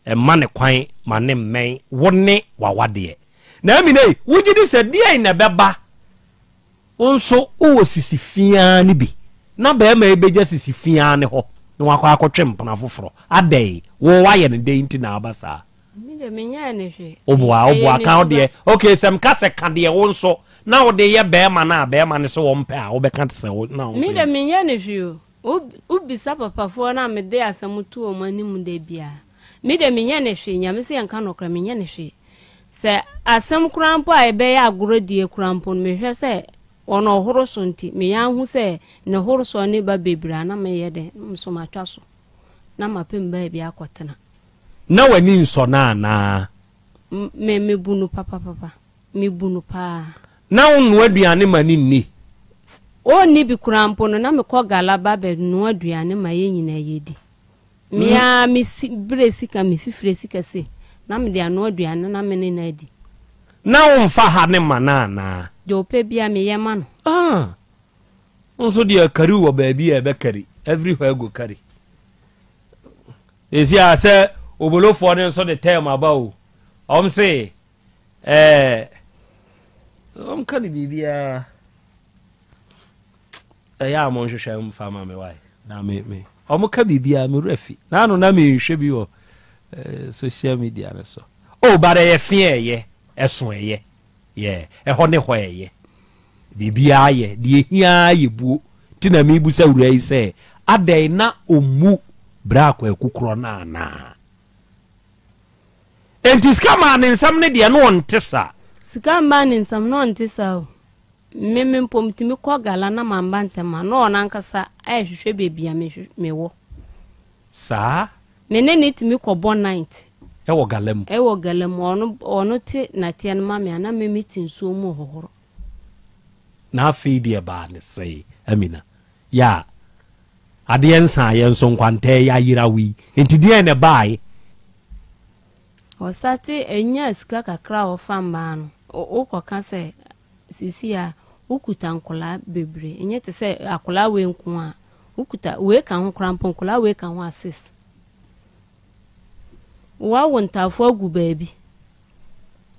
ɛma ne kwan ma ne mmɛn wo ne wawadeɛ na amina yi wogye di sɛ deɛn na ɛbɛba Wo nso wowɔ sisi fiaa no bi. Na barima yi bɛgya sisi fiaa no hɔ na wakɔ akɔtwe mpena foforɔ. Adɛn? Wo woayɛ no dɛn nti na aba saa? Me deɛ menyɛɛ no hwee. Woboa, Ɛyɛ woboa, ne ka wo suban. deɛ. Okay, sɛ meka sɛ ka deɛ wo nso na wode yɛ barima no a barima no sɛ ɔmpɛ a, wobɛka sɛ wo na wo Me nso deɛ yɛ. menyɛɛ no hwee o. Wo wobisa papafoɔ no a mede asɛm to wɔn anim da biara. Me deɛ menyɛ no hwee, Nyame sɛ yɛnka nokorɛ, menyɛ no hwee. Sɛ asɛm koraa mpo a ɛbɛyɛ agorɔ die koraa mpo no, mehwɛ sɛ ɔno ɔhoro so nti, meyɛ ara hu sɛ ne horosoɔ no ba bebree a, na meyɛ dɛn, na me nso matwa so, na mapɛ me baabi akɔtena. Na w'ani nsɔ no anaa? Me, mebu no papapapa. Mebu no paa. Na wonnoa aduane ma no nni? Ɔnni bi koraa mpo no, na mekɔ Gala ba bɛnoa aduane ma yɛn nyinaa yɛdi. Me ara me si berɛ sika, me fifire sika sei, na mede anoa aduane na me ne no adi. Na womfa ha ne ma no anaa? Deɛ ɔpɛ biara meyɛ ma no. Ah! Wo nso deɛ kari wɔ baabi a ɛbɛkari, everywhere go kari. Ɛsi a sɛ obolofoɔ no nso de term aba o, ɔm se ɛɛ ɔm ka no biribiara. Ɛyɛ a monhwehwɛ mfa ma me wae na me me ɔmo ka biribiara me werɛ fi na ano na mehwɛ bi wɔ eh, social media no so. Oh, but ɛyɛ fe ɛyɛ ɛso ɛyɛ yɛ ɛhɔ ne hɔ ɛyɛ biribiara yɛ deɛ ehia yɛ buo ti na mebu sɛ wura yi sɛ adɛn na ɔmmu berɛ akwaku korɔ no anaa. Enti sika maa ne nsam no deɛ na ɔnte saa. Sika mmaa ne nsam na ɔnte saa o. Me me mpo metumi kɔ gala na mamba ntɛm a, na ɔno ankasa rehwehwɛ baabi a mewɔ. Saa? Me ne no tumi kɔbɔ night. Ɛwɔ gala mu? Ɛwɔ gala mu. Ɔno ɔno te nɛteɛ no ma me a, na me mete nsuo mu rehohoro. Na afei deɛ ɛbaa ne sɛe, Amina. Yɛ a, adeɛ nsaeɛ nso nkwantɛɛ yɛ ayera wo yi, enti deɛn na ɛbaae? Ɔsate nyaa sika kakra a ɔfa mmaa no, wokɔka sɛ seesei a wokuta nkwadaa bebree, ɛnyɛ te sɛ akwadaa wei nko a, wokuta wei ka ho koraa mpo, nkwadaa wei ka ho assist. Woawo ntaafo agu baabi,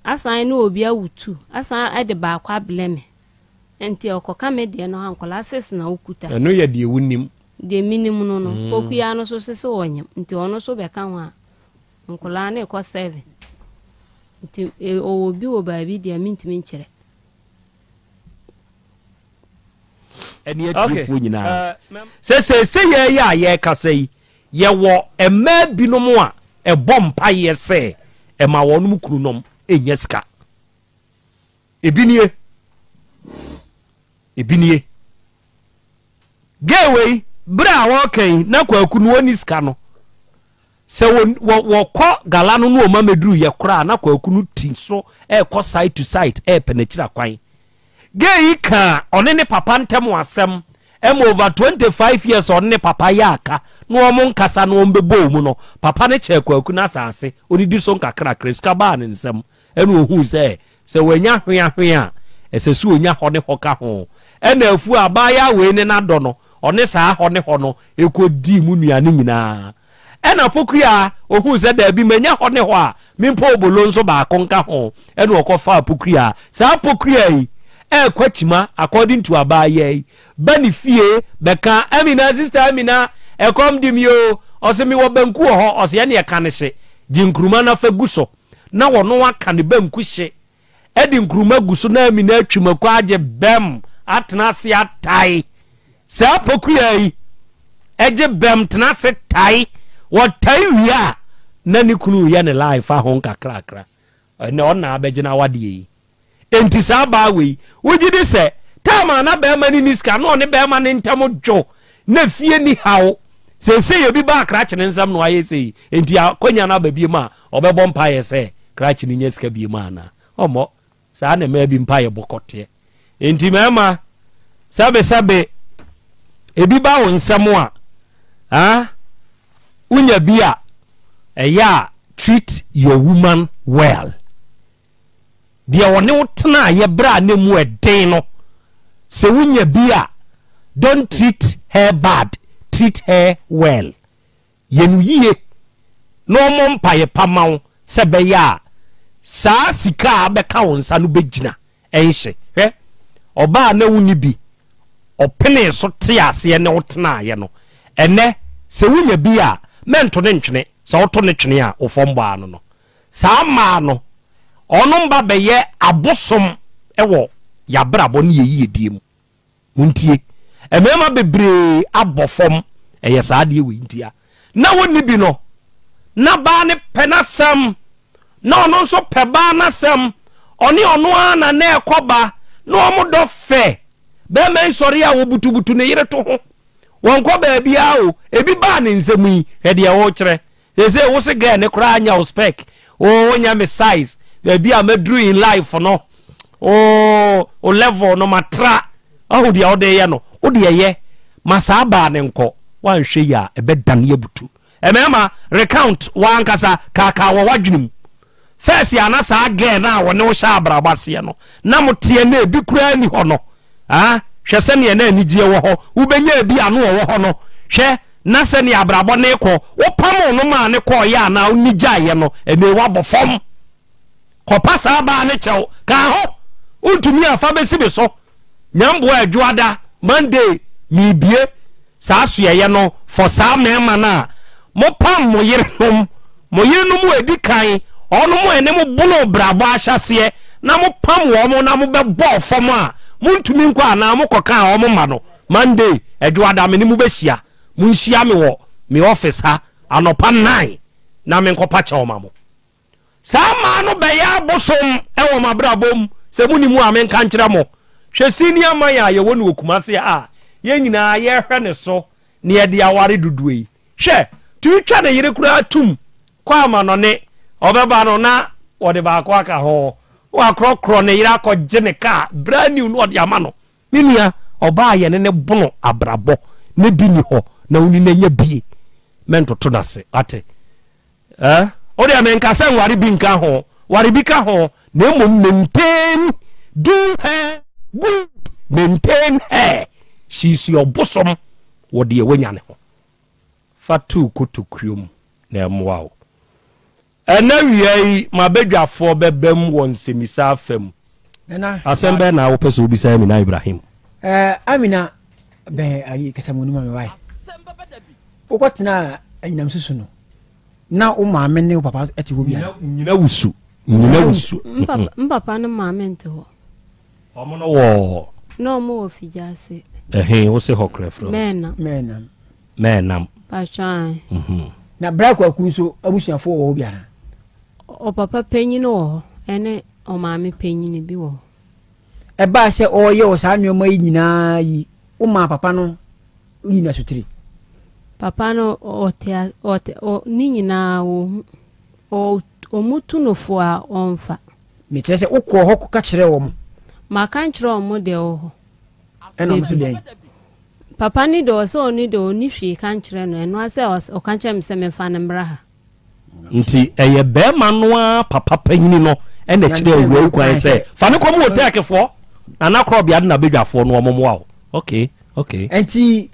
asan ne obi awo tu, asan de baako ablɛ me. Nti ɔkɔka me deɛ no a, nkwadaa six na wokuta. Ɛno yɛ deɛ wonim. Deɛ menim no no, Pokuya no nso se sɛ ɔnyem, nti ɔno nso bɛka ho a, Nkwadaa no rekɔ seven nti ɔwɔ bi wɔ baabi deɛ mentumi nkyerɛ. Ɛne atiefoɔ nyinaa sɛ seesei yɛ yi a yɛrekasa yi, yɛwɔ mmaa binom a ɛbɔ mpaeɛ sɛ ɛma wɔn kununom nya sika. Ebi nie. Ebi nie. Gay wei, berɛ a wɔreka yi, na Kwaku no ɔnni sika no. Sɛ wɔ wɔ wɔkɔ gala no na wɔma mɛduru yɛ koraa na Kwaku no ti so ɛrekɔ side to site ɛrepɛ n'akyiri akwan. Gay yi kaa ɔne ne papa ntam asɛm ɛma over 25 years ɔne ne papa yɛ aka na wɔn nkasa na wɔn bɛbɔ mu no, papa no kyɛɛ Kwaku no asase, ɔdidi so nkakrakra, sika baa ne nsam. Ɛna ohuu sɛ, sɛ wanya hweahwea a, ɛsɛ sɛ onya hɔ ne hɔ ka ho. Ɛna afuo a abaayaa wei ne no adɔ no, ɔne saa hɔ ne hɔ no kɔdii mu nnuane nyinaa. Ɛna Pokuaa ohuu sɛ daabi, manya hɔ ne hɔ a, mempɛ obolo nso baako nka ho. Ɛna ɔkɔfaa Pokuaa. Saa Pokuaa yi ɛrekɔ akyima according to abaayaa yi. Ba ne fie bɛka, Amina, sister Amina, ɛkɔm de me o. Ɔse mewɔ banku wɔ hɔ. Ɔse ɛneɛ ka ne hye, gye nkruma na fa gu so. na ɔno aka ne banku hye de nkuruma gu so na amina atwi mako agye bɛm atena ase atae. Saa pokua yi gye bɛm tena ase tae. Wɔtae wie a na ne kunu yɛ ne line fa ho nkakrakra. Ɛnɛ ɔna abɛgyina awadeɛ yi. Enti saa baa wei, wogye di sɛ time a na bɛrima no nni sika na ɔne bɛrima no ntam dwo na fie ni haw. Seesei ebi baa krakye no nsam na wayɛ sei, enti akwanya no aba biom a ɔbɛbɔ mpaeɛ sɛ krakye no nya sika biom anaa? Ɔmmɔ. Saa na mmaa bi mpaeɛ bɔ kɔteɛ. Enti mmarima, sɛbesɛbe ebi ba wo nsam a, ah, wonya bi a, ɛyɛ a treat your woman well. Deɛ ɔne wo tenaeɛ berɛ a na mu ɛden no, sɛ wonya bi a, don't treat her bad, treat her well. Yɛ no yie na ɔmmɔ mpaeɛ pa ma wo sɛ ɛbɛyɛ a saa sika a abɛka wo nsa no bɛgyina, ɛnhye. Hwɛ, ɔbaa a na wonni bi, ɔpenee so tee aseɛ ne wo tenaeɛ no, ɛnnɛ sɛ wonya bi a, mɛnto no ntwene. Sɛ woto no twene a, wo fam bɔ ano no. Saa mmaa no, wɔnom ba bɛyɛ abosom wɔ y'abrabɔ ne yɛ yiedie mu. Montie, mmarima bebree abɔ fam, ɛyɛ saa adeɛ wei ntia. Na wɔnni bi no, na baa no pɛ n'asɛm, na ɔno nso pɛ baa n'asɛm, ɔne ɔno ara na na ɛkɔ ba, na wɔn dɔ fɛ. Bɛrima yi sɔre a wɔbutubutu ne yere to ho, wɔnkɔ baabiara o, ebi baa ne nsam yi, hwɛ deɛ ɔrekyerɛ. Seesei wo se girl no koraa nyɛ wo spec, wo wonyɛ me size, baabi a maduru in life no, wo wo level no matra, wahu deɛ wode yɛ no, wo deɛ yɛ ma saa baa no nkɔ, woanhwɛ yi a ɛbɛdane abutu. Mmarima, recount w'ankasa, kaakaa wɔ w'adwene mu. First a na saa girl no a wɔne wo hyɛ abrabɔ aseɛ no, na moteɛ na ebi koraa nni hɔ no, ah, hwɛ sɛdeɛ na anigyeɛ wɔ hɔ, wobɛnya ebi a na ɔwɔ hɔ no, hwɛ na sɛdeɛ abrabɔ no rekɔ, wopamoo no maa no kɔeɛ anaa wone gyaeɛ no, ɛnɛ woabɔ fam. Kɔpa saa baa no kyɛw, ka ho, wontumi a fa bɛsi me so. Nyamboa Adwoada, Monday, merebue saa asoɛeɛ no for saa mmarima no a mopam mo yerenom, mo yerenom a ɛdi kan, wɔnom a ɛne mo bonoo brabɔ ahyɛaseɛ na mopam wɔn na mobɛbɔɔ fam a montumi nkɔ anaa mokɔkaa wɔn mma no, Monday, Adwoada, me ne mo bɛhyia. Monhyia me wɔ me office ha anɔpa nine na menkɔpa kyɛw ma mo. Saa mmaa no bɛyɛ abosom wɔ mo abrabɔ mu, sɛ monni mu a menka nkyerɛ mo. Hwɛ senior man a yɛwɔ no wɔ Kumasi ha a yɛn nyinaa yɛhwɛ ne so na yɛde aware dodoɔ yi. Hwɛ, tumi twa ne yere koraa tum kɔ amanɔne, ɔbɛba no na wɔde baako aka ho, na wakorɔkorɔ ne yere akɔgye ne kaa brand new na ɔde ama no. Me nua, ɔbaa a yɛne no bono abrabɔ na bi nni hɔ na wo ne no anya bie, mɛntoto no ase, wate? Eh? Wo deɛ menka sɛ nware bi nka ho, ware bi ka ho, na mmom maintain, do her good, maintain her, she is your bosom wɔ deɛ wanya ne ho. Fa to kotokuo mu na ɛmmoa wo. Ɛnnɛ awia yi, m'abadwafoɔ bɛbam wɔ nsɛmmisa afa mu. Asɛm bɛn na wopɛ sɛ wobisa Amina Ibrahim? Eh, Amina, bɛn ayi kasamuni ma me wae. Wokɔtena anyinam susu no, na wo maame ne wo papa te hɔ bi ana? Nyina wusu, nyina wusu. Mpapa no maame nte hɔ. Ɔmo no wɔ. Na ɔmo wɔ Figyase. Ɛhe, wo se hɔ korɛ frɛ? Mɛɛnam. Mɛɛnam. Mɛɛnam. Patwan. Mhm. Na Bra Kwaku nso abusuafoɔ wɔ hɔ bi ana? Ɔpapa panyin wɔ hɔ ɛne ɔmaame panyin bi wɔ hɔ. Ɛbaa sɛ ɔreyɛ wɔ saa nneɛma yi nyinaa yi, womaa papa no yi no asotire? Papa no ɔte ɔte ɔ ne nyinaa ɔhu. Ɔ wɔtu no fo a ɔmfa. Mekyerɛ sɛ wokɔɔ hɔ kɔka kyerɛɛ wɔn? Maka nkyerɛ wɔn deɛ ɛwɔ hɔ. Ɛna wɔn nso deɛn? Papa no deɛ ɔsɛ ɔno deɛ ɔnni hwee ka nkyerɛ no, ɛno ara sɛ ɔka kyerɛ me sɛ memfa no mmra ha. Nti ɛyɛ bɛɛma no ara papa panyini no na ɛkyerɛɛ awuraa yi kwan sɛ fa no kɔma otɛɛkefoɔ na n'akorɔbea ne n'abadwafoɔ no wɔmmoa wo. Okay, okay. Nti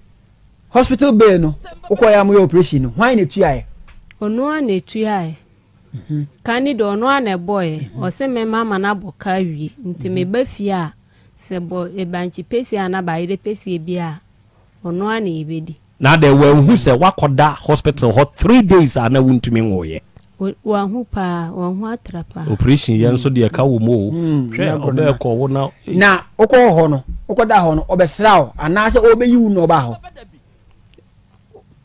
hospital bill no wokɔeɛ a moyɛ operation no hwan na ɛtuaeɛ? Ɔno ara na ɛtuaeɛ. Ka ne deɛ ɔno ara na ɛbɔeɛ. Ɔse me mama no abɔ ka awie nti meba fie a sɛ bɔ bankye pɛsie anaa bayerɛ pɛsie bi a ɔno ara na yɛbɛdi. Na adɛn wanhu sɛ woakɔda hospital hɔ thre days a na wontumi nwoeɛ? Wahu paa, wahu atra paa. Operation yɛ nso deɛ ɛka wɔ mu o. Hwɛ ɔbɛɛ kɔ wo na. Na wokɔɔ hɔ no, wokɔda hɔ no, ɔbɛsra wo anaasɛ ɔrebɛyi wo na ɔbaa hɔ?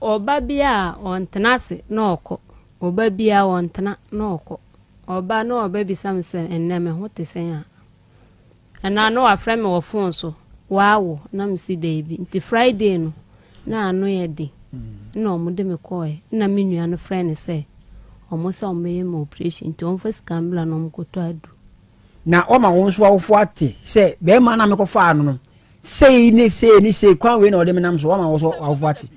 Ɔba bi a ɔntena ase na ɔkɔ. Ɔba bi a ɔntena na ɔkɔ. Ɔba na ɔbɛbisa me sɛ ɛnnɛ me ho te sɛn a. Ɛno a na wafrɛ me wɔ fon so, Woawo? Na mese daabi. Nti Friday no, na ano yɛ den. Ɛna wɔde me kɔɔɛ. Ɛna me nua no frɛɛ no sɛ, wɔn sɛ wɔbɛyɛ me operation nti wɔmfa sika mbra na wɔnkɔtɔ aduru. Na wɔma wo nso w'awofoɔ ate sɛ barima no a mekɔfaa no no, sei ne sei ne sei, kwan wei na ɔde me nam so, wɔama wo nso w'awofoɔ ate.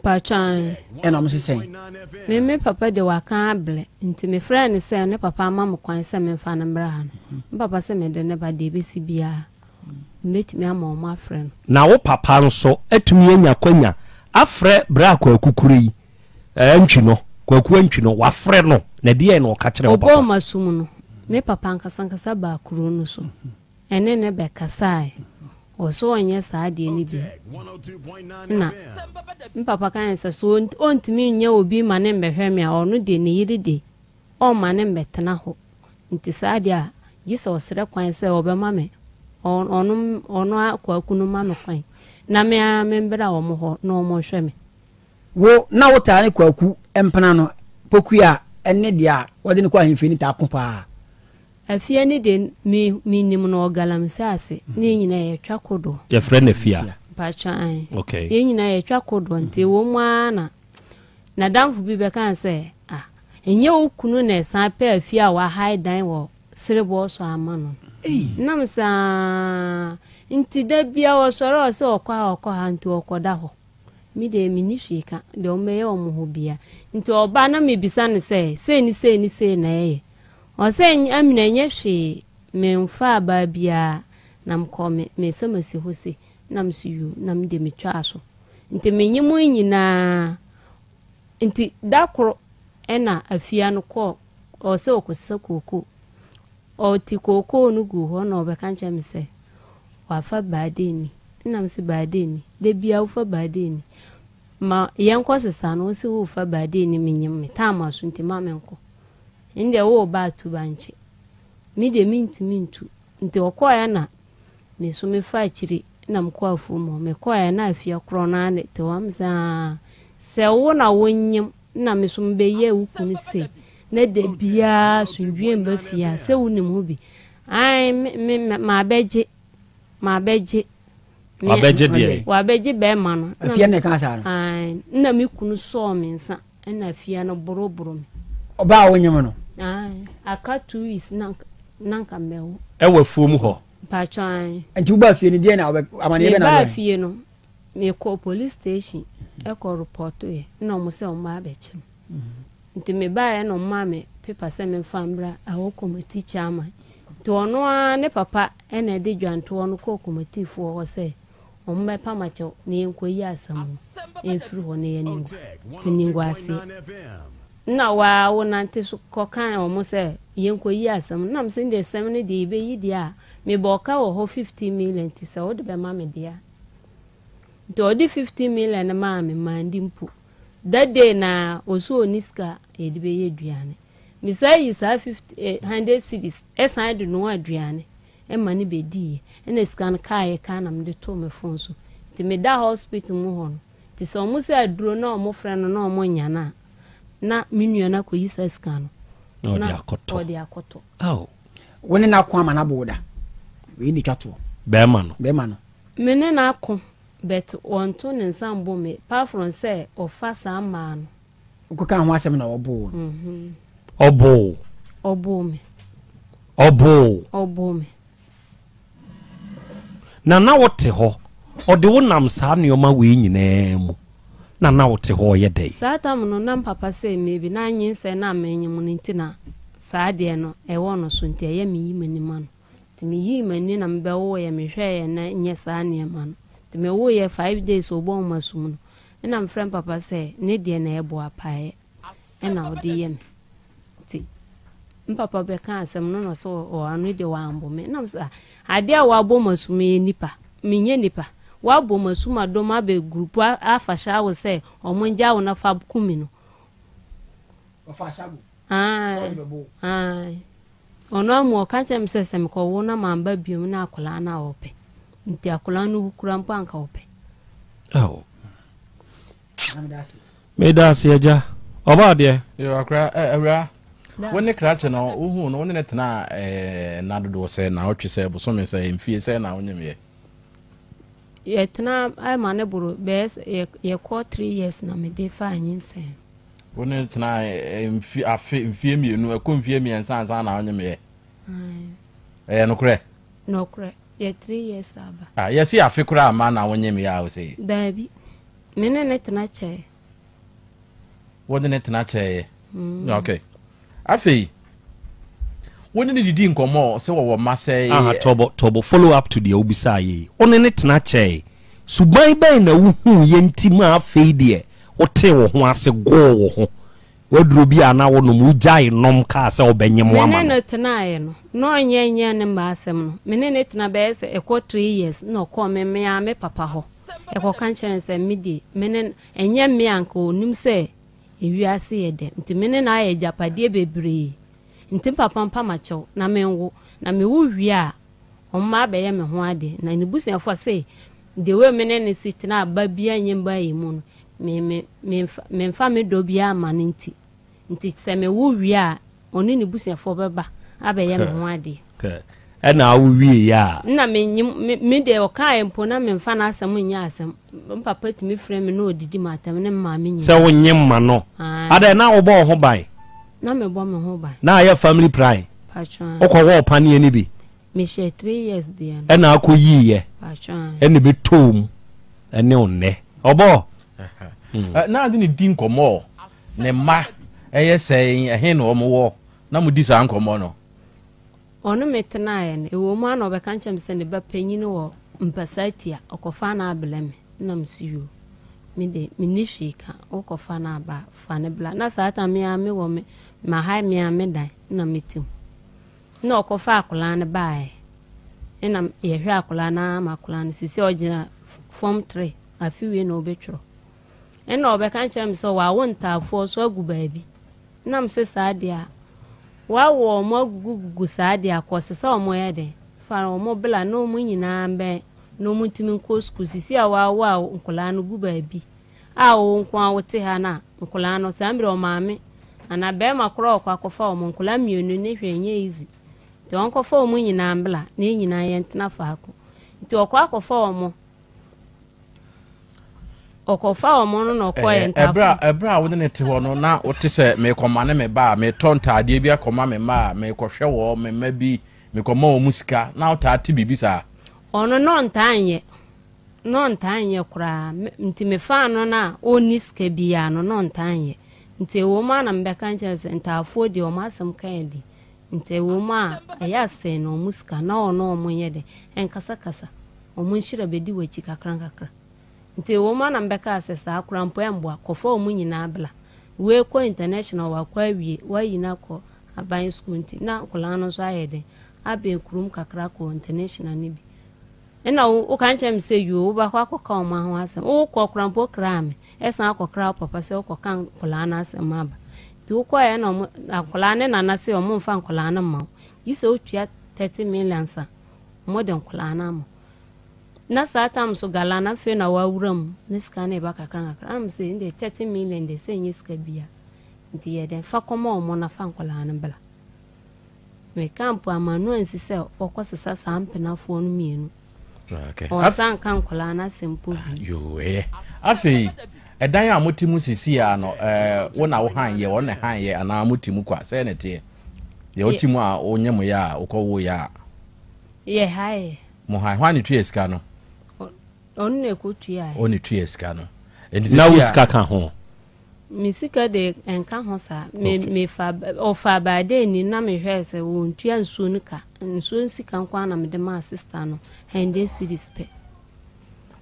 Mpakyɛ ae. Ɛna ɔmo se sɛn? Me me papa de waka ablɛ nti me frɛɛ no sɛ ne papa ama me kwan sɛ me nfa no mmra ha no. Me papa se me de no ba deɛ ɛbɛsi biara mɛtumi ama ɔmo afrɛ no. Na wo papa nso atumi anya kwanya afrɛ bra Kwaku koro yi, eh, Antwi no, Kwaku Antwi no, wafrɛ no, na ɛdeɛn na ɔka kyerɛɛ wo papa? Ɔbɔɔ m'asom no, me papa ankasa ankasa baa kuro no so. Ɛne no bɛkasae. Ɔse ɔnyɛ saa adeɛ no bio. Ɛna me papa ka yɛn sɛ so ɔntumi nyɛ obi ma ne mbɛhwɛ me a ɔno deɛ ne yere de ɔmma ne mbɛtena hɔ. Nti saa deɛ a gye sɛ ɔsrɛ kwan sɛ ɔbɛma me ɔno ɔno akwaku no ma me kwan na me ara membra wɔn hɔ na wɔn nhwɛ me. Wo na wotaa ne Kwaku mpena no Pokuya ne deɛ a wɔde no kɔ ahemfie no taa ko paa. Afia ni de me me nim no wɔ galamsey ase ne yɛn nyinaa yɛtwa kodoɔ. Yɛfrɛ no Afia. Mpakyɛ ae. Okay. Yɛn nyinaa yɛtwa kodoɔ nti ɛwɔ mu ara na n'adamfo bi bɛka sɛ ah ɛnyɛ wo kunu na ɛsan pɛ Afia a wahae dan wɔ serebɔɔ so ama no. Nam saa nti da bia ɔsɔre ɔsɛ ɔkɔ ha ɔkɔ ha nti ɔkɔda hɔ. Me deɛ menni hwee ka, deɛ wɔbɛyɛ wɔn ho biara. Nti ɔba na mebisa no sɛ, sei ne sei ne sei na ɛyɛ. Ɔsɛ Amina ɛnyɛ hwee, memfaa baa biara, na mekɔɔ me me sɛ masi hɔ sei, na mese yoo, na me deɛ metwaa so. Nti menye mo nyinaa, nti da koro ɛna afia no kɔɔ, ɔsɛ ɔkɔsesa kookoo. Ɔte kookoo no guu hɔ na ɔbɛka kyerɛ me sɛ wafa baadeni. Nna mese baadeni? Da biara wofa baadeni. Ma yɛnkɔ sesa no, wose worefa baadeni menyim me time aso nti ma menkɔ. Ndeɛ woreba atu bankye. Me deɛ mentumi ntu. Nti ɔkɔeɛ na me nso mefaa akyiri na mekɔɔ afuom hɔ. Mekɔeɛ na afie korɔ no ara na ɛte hɔ. Mese aa sɛ wo na wonyem na me nso mebɛyɛɛ wo kunu sei na da biara asomdwoeɛ mma fie a, sɛ wonim ho bi. Ae, me, me, me, mabɛgye, mabɛgye. Wabɛgye deɛ? Wabɛgye bɛrima no. Afia na ɛka saa no? Ae, na me kunu sɔɔ me nsa, ɛna afia no boroboro me. Ɔbaa a wonyem no? Ae, aka 2 weeks na nka mɛwo. Ɛwɔ afuom hɔ? Mpakyɛ ae. Nti wobaa fie no deɛ na amaneɛ bɛ na Mebaa fie no, mekɔɔ police station ɛkɔ repɔtoeɛ, ɛna wɔn sɛ wɔn ba abɛkye me. Nti mebaeɛ na ɔmaa me paper sɛ memfa mbra ɛhɔ committee chairman. Nti ɔno ara ne papa na ɛde dwantoɔ no kɔɔ committeefoɔ hɔ sɛ wɔn mmɛpam akyɛw na yɛnkɔyi asɛm no mfiri hɔ na yɛn animguaseɛ. Nna waa wo nante so kɔkaa wɔn sɛ yɛnkɔyi asɛm no. Nna mese ndeɛ asɛm no deɛ yɛbɛyi deɛ a mebɔɔ ka wɔ hɔ 15 million nti sɛ wode bɛma me deɛ a. Nti ɔde 15 million no maa me mandi mpo. That day na ɔsɛ ɔnni sika a yɛde bɛyɛ aduane. Mesan yi saa 50 eh, 100 cedis ɛsan de noa aduane ɛma no bɛdiiɛ. Ɛna sika no kaeɛ kaa na mede too me phone so. Nti meda hospital mu hɔ no, nti sɛ ɔmo sɛ aduro na ɔmo frɛ no na ɔmo nnya no a, na me nua no akɔyi saa sika no na ɔde akɔtɔ. Aw. Wo ne no ako ama no abo wo da? Wei na ɛtwa toɔ. Bɛrima no. Bɛrima no. Me ne no ako But ɔnto ne nsa mbo me apart from sɛ ɔfa saa mmaa no. Wokɔkaa ho asɛm na ɔboo no? Ɔboo. Ɔboo me. Ɔboo. Ɔboo me. Na na wote hɔ, ɔde wo nam saa nneɛma wei nyinaa mu, na na wote hɔ ɔyɛ dɛn? Saa tam no na mpapa sɛ maybe na nyinsɛn na menyem no nti na saa adeɛ no ɛwɔ no so nti ɛyɛ meyi m'ani ma no. Nti meyii m'ani na mebɛwoeɛ, mehwɛeɛ na nyɛ saa nneɛma no. Nti mewoeɛ 5 days ɔbɔɔ m'asu mu no, ɛna mefrɛ me papa sɛ ne deɛ na ɛyɛ boapaeɛ ɛna ɔde yɛ me. Nti me papa bɛka asɛm no na ɔsɛ ɔno deɛ wambɔ me. Ɛna mesɛ adeɛ a wabɔ m'asu meyɛ nipa, menyɛ nipa. Wabɔ m'asu ma dɔm abɛ grupu afa hyɛ wo sɛ ɔmo ngya wo na fa ku me no. Ɔfa ahyɛ wo? Ae, ae. Ɔno ara mu ɔka kyerɛɛ me sɛ sɛ mekɔwo na mamba biom na akwadaa no a ɔpɛ. Nti akwadaa no wu koraa mpo anka ɔpɛ. Ao. Meda ase agya. Ɔba adeɛ. Yo akora eh, awura. Wo ne krakye no wohu no wo ne ne tena eh, nna dodoɔ sɛ na ɔtwe sɛ bosome sɛ mfie sɛ na wonyem yɛ. Yɛtena ma ne boro bɛyɛ yɛkɔ 3 years na mede faa nyinsɛn. Wo ne no tenaa mfe afe mfeɛ mmienu ɛkɔ mfeɛ mmiɛnsa ansa na wonyem yɛ. Ɛyɛ nokorɛ? Nokorɛ. Yɛ 3 years aba. Ah, yɛsi afe koraa ama na wonyem yɛ a wosɛ yi. Daabi. Me ne ne tena kyɛɛ. Wo ne ne tena kyɛɛ. Mm. Okay. Afei, wo ne ne didi nkɔmmɔ sɛ wɔwɔ mma sɛ. Aha, tɔbɔ, tɔbɔ, follow up to deɛ wobisaa yɛ yi. Wo ne ne tena kyɛe. Suban bɛn na wohuu yɛ nti ma afei deɛ wotee wo ho ase goo wo ho? W'aduro bi a na wonom, wogyae nom kaa sɛ wobɛnyem Me ama ne no. no tenaeɛ no, na ɔnyɛ nyɛɛ ne mma asɛm no. Me ne no tena bɛyɛ sɛ ɛkɔ three years na ɔkɔɔ me me ara me papa hɔ ɛkɔka kyerɛɛ no sɛ me deɛ me ne no, ɛnyɛ me a anka ɔnim sɛ Ewiase yɛ dɛ nti me ne no ayɛ agyapadeɛ bebree nti papa mpa makyɛw na menwo na mewo wie a ɔmma abɛyɛ me ho ade na ne busuafoɔ se the way me ne no si tena a ba biara nyɛ mba yɛ mu no me me memfa memfa me dɔ biara ma no nti nti sɛ mewo wie a ɔne ne busuafoɔ bɛba abɛyɛ me ho adeɛ. Ɛna awo wieɛ a. Nna mennyim, me me deɛ ɔkaaɛ mpo na memfa n'asɛm nnyɛ asɛm. Me papa tumi frɛ me na ɔdidi m'atɛm ne me maame nyinaa. Sɛ wonyem ma no. Ae. Adɛn, na wobɔ wo ho ban? Na mebɔ me ho ban. Na ayɛ family plan? Paatwoo ae. Wokɔ wɔɔ paneɛ no bi? Mehyɛɛ 3 years deɛ no. Ɛna akɔ yiiɛ? Paatwoo ae. Ɛna ɛbɛtɔɔ mu ɛne wo nnɛ. Ɔbɔ? Na ade ne di nkɔmmɔ ne mma ɛyɛ sɛn ɛhe na wɔn wɔ na mo di saa nkɔmmɔ no. Ɔne me tenaeɛ no, ɛwɔ mu ara na ɔbɛka nkyerɛ me sɛ ne ba panyin wɔ mpasatia, ɔkɔfa no abrɛ me. Nna mese yoo, me de menni hwee ka, wokɔfa no aba a, fa no bra. Na saa time me ara mewɔ me, mahae me ara me dan na mete mu. Nna ɔkɔfaa akwadaa no baeɛ, nna yɛhwɛ akwadaa no ara ma akwadaa no, seesei ɔgyina form 3, afe wei na ɔbɛtwerɛ. Nna ɔbɛka nkyerɛ me sɛ wawo ntaafoɔ nso agu baabi. Nna mese saa deɛ a, wawo wɔn agugugugu saa deɛ a, kɔse sɛ wɔn yɛ dɛn, fa wɔn bla na wɔn nyinaa mbɛn na wɔn ntumi nkɔ sukuu. Sisi a wawo a nkwadaa no gu baabi a wo nko ara wote ha no a, nkwadaa no saa mmerɛ ɔmaame anaa bɛrima koraa ɔkɔ akɔfa wɔn nkwadaa mmienu ne hwɛ nyɛ easy. Nti ɔnkɔfa wɔn nyinaa mbla na yɛn nyinaa yɛntena faako. Nti ɔkɔ akɔfa wɔn. Ɔkɔfa wɔn no na ɔkɔɛ ntaafo. Ɛberɛ a wode ne te hɔ no na wote sɛ mekɔma ne me ba a metɔ ntaadeɛ bi akɔma me mma a mekɔhwɛ wɔ me mma bi mekɔma wɔn mu sika na wotaa te biribi saa. Ɔno na ɔntaa nyɛ na ɔntaa nyɛ koraa nti mefaa no no a ɔnni sika biara no na ɔntaa nyɛ nti ɛwɔ mu a na mebɛka nkyerɛ sɛ ntaafoɔ deɛ wɔn asɛm ka yɛ den nti ɛwɔ mu a ɛyɛ asɛn na wɔn sika na ɔno wɔn nyɛ den ɛnkasakasa. Wɔn nhyira bɛdi w'akyi kakrankakra. Nti ɛwɔ mu a na mebɛkaa sɛ saa koraa mpo ɛmboa, kɔfa wɔn nyinaa bla. Wei kɔ international wakɔ awie, wayi no akɔ aban sukuu nti na nkwadaa no nso ayɛ dɛn abɛn kurom kakra kɔ international no bi. Ɛna woka nkyerɛ me sɛ yoo wobɛkɔ akɔka wɔn ho asɛm. Wokɔ koraa mpo kraa me, ɛsan akɔkra wo papa sɛ wokɔka nkwadaa no asɛm aba. Nti wokɔɛ na wɔn akwadaa ne nana sɛ wɔn mfa nkwadaa no mma wo. Gye sɛ wotua 30 million sa. Wɔde nkwadaa no ama. Na saa tam so gala no afei na wawura mu ne sika no ɛba kakra kakra. Ɛna sɛ ɛnde 30 million de sɛ ɛnyɛ sika bia. Nti yɛ dɛn fa kɔma wɔn na fa nkwadaa no bla. Meka mpo ama no ansi sɛ ɔkɔ sesa saa mpenafoɔ no mmienu. Ɔsan nka nkwadaa no asɛm mpo bi. Yoo ɛyɛ. Afei ɛdan a mote mu sisi a no ɛɛ wo na wo han yɛ wɔn na han yɛ anaa mote mu kwa sɛ na ɛteɛ. Deɛ wote mu a wonyɛ mo yɛ a wokɔ wo yɛ a. Yɛ ha yɛ. Mo han hwan ne tua sika no? Ɔno na ɛkɔ tua. Ɔno ne tua sika no. Na wo sika ka ho? Me sika de ɛnka ho saa. Me me fa ɔfa baade ni na me hwɛ sɛ wɔntua nsuo no ka. Nsuo no sika nko ara na mede maa sista no hundred cedis pɛ.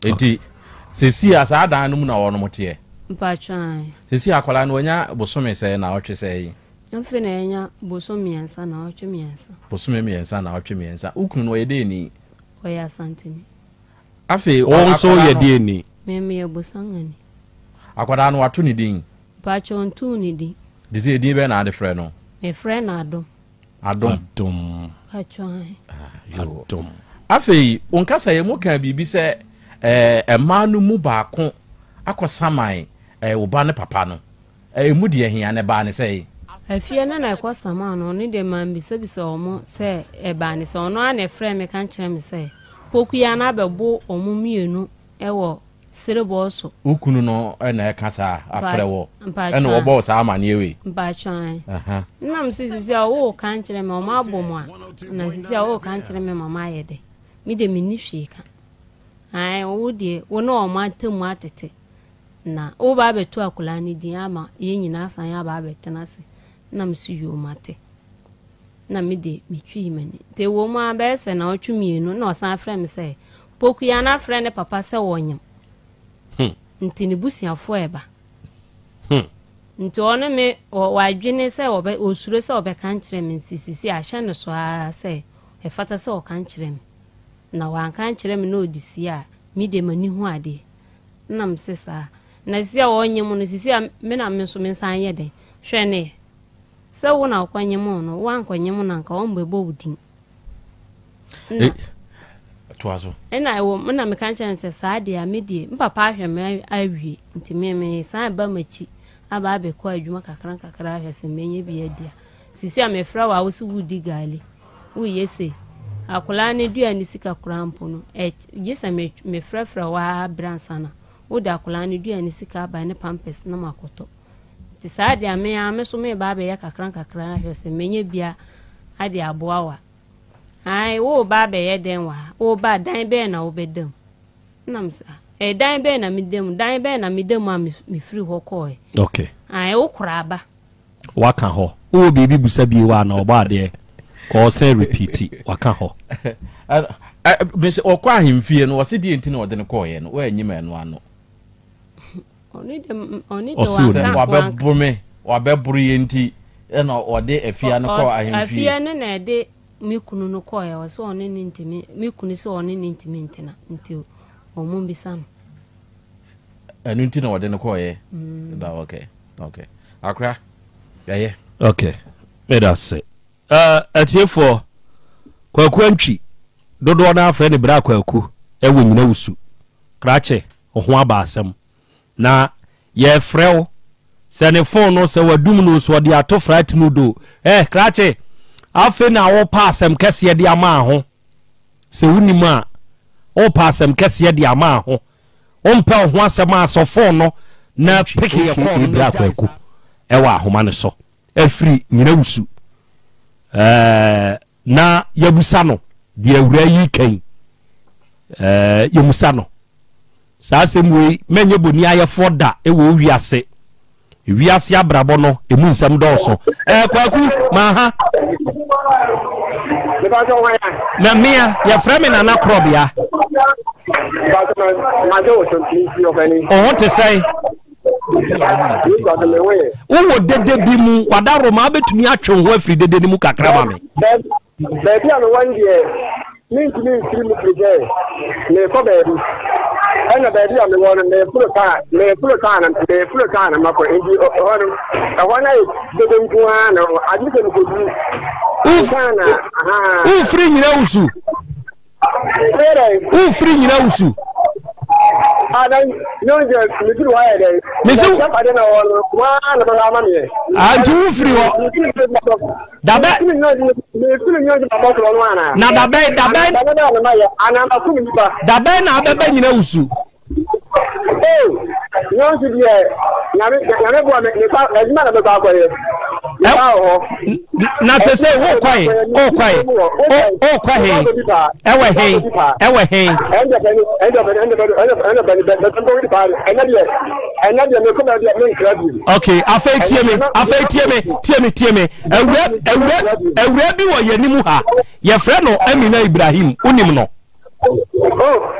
Eti sisi a saa dan no mu na wɔnom teɛ. Mpatsɔ. Sisi akwadaa no wanya bosome sɛ na ɔtwe sɛ yi. Afei na yɛanya bosome mmiɛnsa naawɔtwe mmiɛnsa. Bosome mmiɛnsa naawɔtwe mmiɛnsa. Wo kunu no ɔyɛ dɛn ni? Ɔyɛ Asanteni. Afei Wo nso woyɛ deɛn ni? Me meyɛ Bosangani. Akwadaa no wato ne din? Mpakyɛw ɔntoo ne din. Te sɛ edin bɛn na ade frɛ no? Mefrɛ no Adom. Adom. Adom. Mpakyɛw ahe. Ah, Adom. Afei wo nkasa yɛ mu kaa biribi sɛ ɛɛ mmaa no mu baako akɔsaman ɛɛ wo ba ne papa no. Emu deɛ hia na ɛbaa ne sɛn? Afie no na ɛkɔ samaa no, ɔno deɛ mammisabisa wɔn sɛ ɛbaa ne sɛn. Ɔno ara na ɛfrɛɛ me ka kyerɛɛ me sɛ Pokuya no abɛbo wɔn mmienu wɔ serebɔɔ so. Wo kunu no na ɛka saa afrɛ wɔ ɛna wɔbɔ wo saa amaneɛ wei? Mpakyɛ ae. Nna me se sisi a woka nkyerɛ me wɔn abɔ mu a na sisi a woka nkyerɛ me ma mayɛ dɛ. Me deɛ menni hwee ka. Ae wo deɛ wo ne wɔn atam atete. Na woreba abɛto akwadaa no din ama yɛn nyinaa asan aba abɛtena ase. Na me so yoo mate. Na me de metwii m'ani. Nti ɛwɔ mu ara bɛyɛ sɛ naawɔtwe mmienu na ɔsan frɛ me sɛ Pokuya no afrɛ ne papa sɛ wɔnyem. Hmm. Nti ne busuafoɔ ɛba. Hmm. Nti ɔne me wadwene sɛ ɔbɛ ɔsuro sɛ ɔbɛka nkyerɛ me nti sisi ahyɛ no so ara sɛ ɛfata sɛ ɔka nkyerɛ me. Na wanka nkyerɛ me na ɔde sie a me de m'ani hu adeɛ. Nna mese saa. Na sisi a ɔnyem no, sisi a me na me nso me nsa anyɛ dɛn? Hwɛ ne, sɛ wo na wokɔnyemoo no, woankɔnyem no anka ɔmbɛbɔ wo din. Nna, eh, toa so. Nna ɛwɔ mu, nna meka kyerɛ no sɛ saa deɛ a me deɛ, me papa ahwɛ me awie, nti me mesan ba m'akyi aba abɛkɔ adwuma kakra nkakra ahwɛ sɛ mɛnya bi adi a. Sisi a mefrɛ wo a wo se wodi gaali. Woyɛ sei. Akwadaa no dua ne sika koraa mpo no, gye sɛ mefrɛfrɛ wo ara berɛ ansa na wode akwadaa no dua ne sika aba ne pampers na makɔtɔ. Nti saa deɛ me ara me so meba abɛyɛ kakra nkakra ahwɛ sɛ mɛnya bi ade aboa wo a. Ae, woreba abɛyɛ dɛn wɔ ha? Woreba a, dan bɛn na wobɛda mu? Ɛna me sɛ, ah. Ɛdan bɛn na meda mu? Dan bɛn na meda mu a mefiri hɔ kɔɔɛ? Okay. Ae, wo koraa ba. Waka hɔ. Wowɔ biribi busa bio a na ɔbɔ adeɛ kɔɔ sɛ repeat waka hɔ. Mese ɔkɔ ahemfie no ɔse deɛ nti na ɔde no kɔɔyɛ no woanyi ma ɛno ano. Ɔse sɛ wabɛboro me wabɛboro yɛ nti ɛna ɔde afia no kɔɔ ahemfie. Afia no na ɛde me kunu no kɔɔyɛ ɔse ɔne ne ntumi me kunu sɛ ɔne ne ntumi ntena nti ɔmo mbisa no. Ɛno nti na ɔde no kɔɔyɛ. Mm. Da okay. Okay. Akora. Ɛyɛ. Okay. Meda ase. Uh, atiefoɔ, Kwaku Antwi, dodoɔ no afrɛ ne bra Kwaku ɛwɔ nyina wusu. Krakye, ho aba asɛm. Na yɛfrɛ wo sɛ ne fon no sɛ wadum no so ɔde ato flight mode o. Eh, krakye, afei na wopa asɛm kɛseɛ de ama ho. Sɛ wonim a, wopa asɛm kɛseɛ de ama ho. Wompɛ wo ho asɛm a sɔ fon no na peke yɛ kɔɔ no na gyae saa. Ɛwɔ ahoma no so afiri nyina wusu ɛɛ na yɛbusa no deɛ awura yi kan ɛɛ yɛmusa no saa asɛm wei mɛnyɛ bɔni ayɛfoɔ da ɛwɔ wiase Wiase abrabɔ no emu nsɛm dɔɔso. Ɛɛ eh, Kwaku, maa ha. Na mmea, yɛfrɛ me Nana Korɔbea. Ɔho te sɛn? Wowɔ dede bi mu, wada Roma abɛtumi atwe wo ho afiri dede no mu kakra ma me. Baabi a mewɔ no deɛ, mentumi mfiri mu firi sɛ merekɔ baabi. Ɛna baabi a mewɔ no, mereforo kaa, mereforo kaa na mereforo kaa na makɔ. Nti ɛhɔ no, ɛhɔ no ayɛ dede nko ara na hɔ. Agye sɛ mekɔduru ansa na ahaa. Wofiri nyina wusu. Wofiri nyina wusu. Mese nti wofiri hɔ dabɛ na dabɛ dabɛ dabɛ na abɛbɛ nyina wusu. Na sɛ sɛ wokɔ he wokɔ he wokɔ he ɛwɔ he ɛwɔ he. Ok afei tie me afei tie me tie me tie me awura awura awura bi wɔ yɛn anim ha yɛfrɛ no Amina Ibrahim wonim no.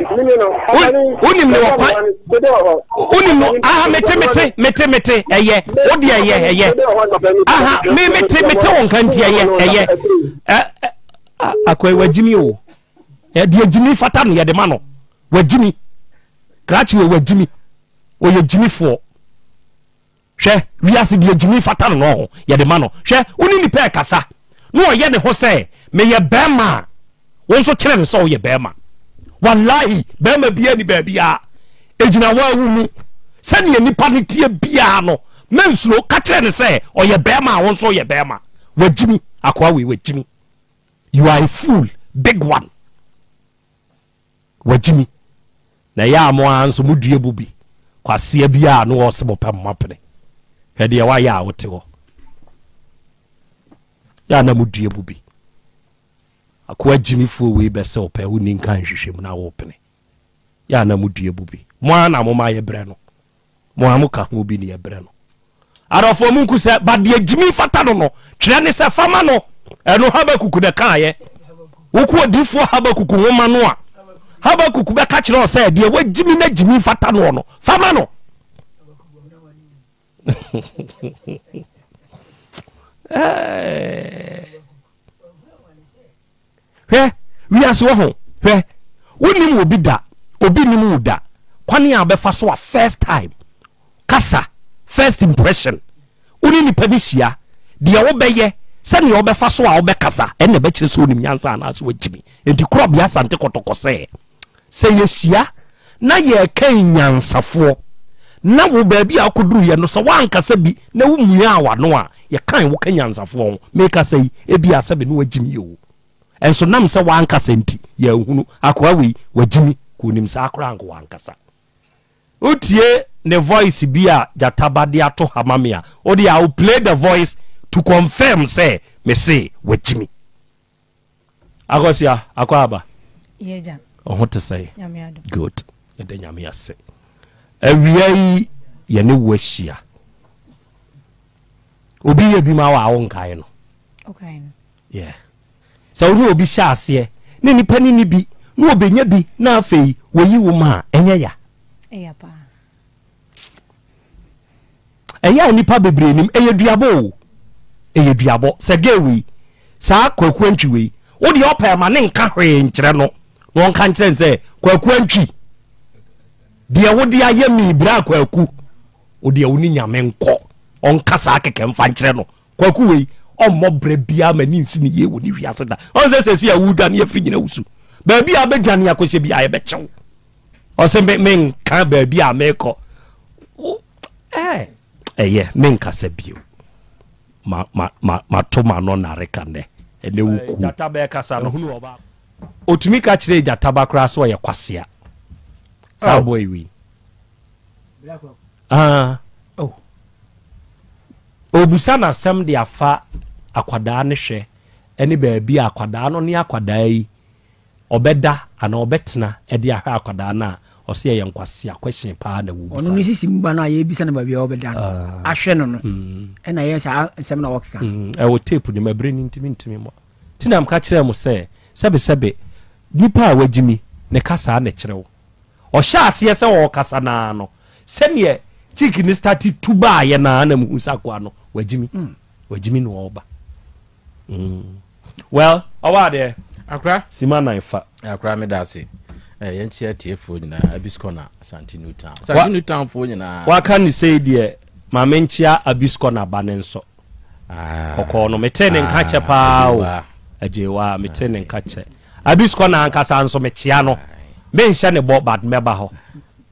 Wonim no wɔ kwan wonim no aha mete mete mete mete ɛyɛ wo deɛ ɛyɛ ɛyɛ aha me mete mete wo nka nti ɛyɛ ɛyɛ ɛ akɔyi wagyimi o ɛdeɛ gyimi fata no yɛde ma no wagyimi krakye wɔ wagyimi ɔyɛ gyimifoɔ. Hwɛ, wiase deɛ gyimi fata no no ho, yɛde ma no. Hwɛ, wo ne nipa ɛkasa, na ɔyɛ ne ho sɛ, meyɛ bɛrima a, wo nso kyerɛ no sɛ woyɛ bɛrima. Wallahi, bɛrima biara ni baabiara. Ɛgyina wo awu mu. Sɛdeɛ nipa no teɛ biara no, mɛnsuro, ka kyerɛ no sɛ ɔyɛ bɛrima a, wo nso woyɛ bɛrima. Wagyimi, akoa wei wagyimi. You are a fool, big one. Wagyimi. Na ɛyɛ a mo ara nso mo dua bu bi. Kwasea bi a no ɔse mo pɛ mo apene. Hwɛ deɛ wayɛ a wote hɔ. Yɛ a na mo dua bu bi. Akoa gyimifoɔ wei bɛsɛ ɔpɛ wonni nka nhwehwɛ mu na wopene. Yɛ a na mo dua bu bi. Mo ara na mo ma yɛ brɛ no. Mo ara mo ka ho bi ne yɛbrɛ no. Adɔfoɔ mo nku sɛ ba deɛ gyimi fata no no twerɛ ne sɛ fa ma no. Ɛno Habakuk na ɛkaeɛ. Wokɔ odiyifoɔ Habakuk nwoma no a, Habakuk bɛka kyerɛ wo sɛ deɛ wagyimi na gyimi fata noɔ no fa ma no. Hwɛ, wiase wɔ ho, hwɛ, wonim obi da, obi nim wo da, kwane a wobɛfa so a first time, kasa, first impression, wo ne nipa no hyia, deɛ wobɛyɛ, sɛdeɛ wobɛfa so a wobɛkasa, ɛna ɛbɛkyerɛ sɛ wonim nyansa anaasɛ wagyimi. Enti Korɔbea Asante Kɔtɔkɔ sɛ, sɛ yɛhyia na yɛreka nyansafoɔ, na wo baabi a wokɔduruiɛ no sɛ woankasa bi na womuaa w'ano a, yɛkan wo ka nyansafoɔ ho. Mekasa yi, ebia sɛ me ne wagyimi o. Ɛnso nam sɛ wankasa nti, yɛanhunu. Akoa wei, wagyimi, ka onim saa koraa anka wankasa. Wotie ne voice bi a Gyata ba de ato ha ma me a, wodeɛ I will play the voice to confirm sɛ mese wagyimi. Akɔsia, akɔ aba. Yɛ gya. Ɔho te sɛn? Nyame adom. Good. Yɛda Nyame ase. Awia yi yɛne wo ahyia. Obi yɛ bi ma wo a wonkae no. Yeah. Sɛ wo ne obi hyɛ aseɛ na nipa no nni bi na ɔbɛnya bi na afei wɔyi wo ma a, ɛnyɛ ya? Ɛya paa. Ɛyɛ a nipa bebree nim, ɛyɛ duabɔ o. Ɛyɛ duabɔ. Sɛ gay wei, saa Kwaku Antwi wei, wo deɛ ɔpɛ ma ne nka hwee nkyerɛ no na ɔnka nkyerɛ no sɛ Kwaku Antwi, deɛ wode ayɛ mi bra Kwaku, wo deɛ wo ne Nyame nkɔ. Ɔnka saa kɛkɛ mfa nkyerɛ no. Kwaku wei ɔmmɔ brɛ biara ma ne nsi ne yie wɔ ne wiase da. Ɔn sɛ sɛsi a wodwane afiri nyina wusu. Baabi a bɛdwane akɔhyɛ biara yɛbɛkyew. Ɔsɛ me menka baabi a mekɔ. Ɛɛ ɛyɛ menkasa bio. Ma ma ma mato m'ano nareka nnɛ. Ɛnɛ wo kuo. Gyata bɛkasa no. Otumi ka kyerɛ gyata ba koraa sɛ ɔyɛ kwasea. Saa boy wei. Ah. Oh. Obisa n'asɛm de afa akwadaa no hwɛ ne baabi a akwadaa no ne akwadaa yi ɔbɛda anaa ɔbɛtena de ahwɛ akwadaa no a, ɔse ɛyɛ nkwasea question paa na wobisa. Ɔno ne sisi mu ba no a yɛbisa no baabi a ɔbɛda no ah. ahwɛ no no mm. ɛna ɛyɛ saa nsɛm na wɔkeka. Mm, ɛwɔ tape no mu ɛberɛ no ntimi ntimi mmɔ. Nti na meka kyerɛɛ mo sɛ sɛbesɛbe nipa a wagyimi ne kasaa na ɛkyerɛ wo. Ɔhyɛɛ aseɛ sɛ ɔrekasa no ara no, sɛdeɛ chick no starte tu baeɛ no ara na mehu sɛ akoa no wagyimi. Mm. Wagyimi na ɔreba. Mm. Well, ɔwɔ adeɛ. Akora. Sima nan fa. Akora meda ase. Eh, yɛn kyia tiefoɔ nyinaa, Abis Corner, Asante New Town. Asante New Town foɔ nyinaa. Waka ne sei deɛ, ma menkyia Abis Corner ba ne nso. Ah. Kɔkɔɔ no, metee ne nka kyɛ paa o. Agyewa, metee ne nka kyɛ. Abis Corner ankasa nso mekyea no. Menhyɛ ne bɔ but mɛba hɔ.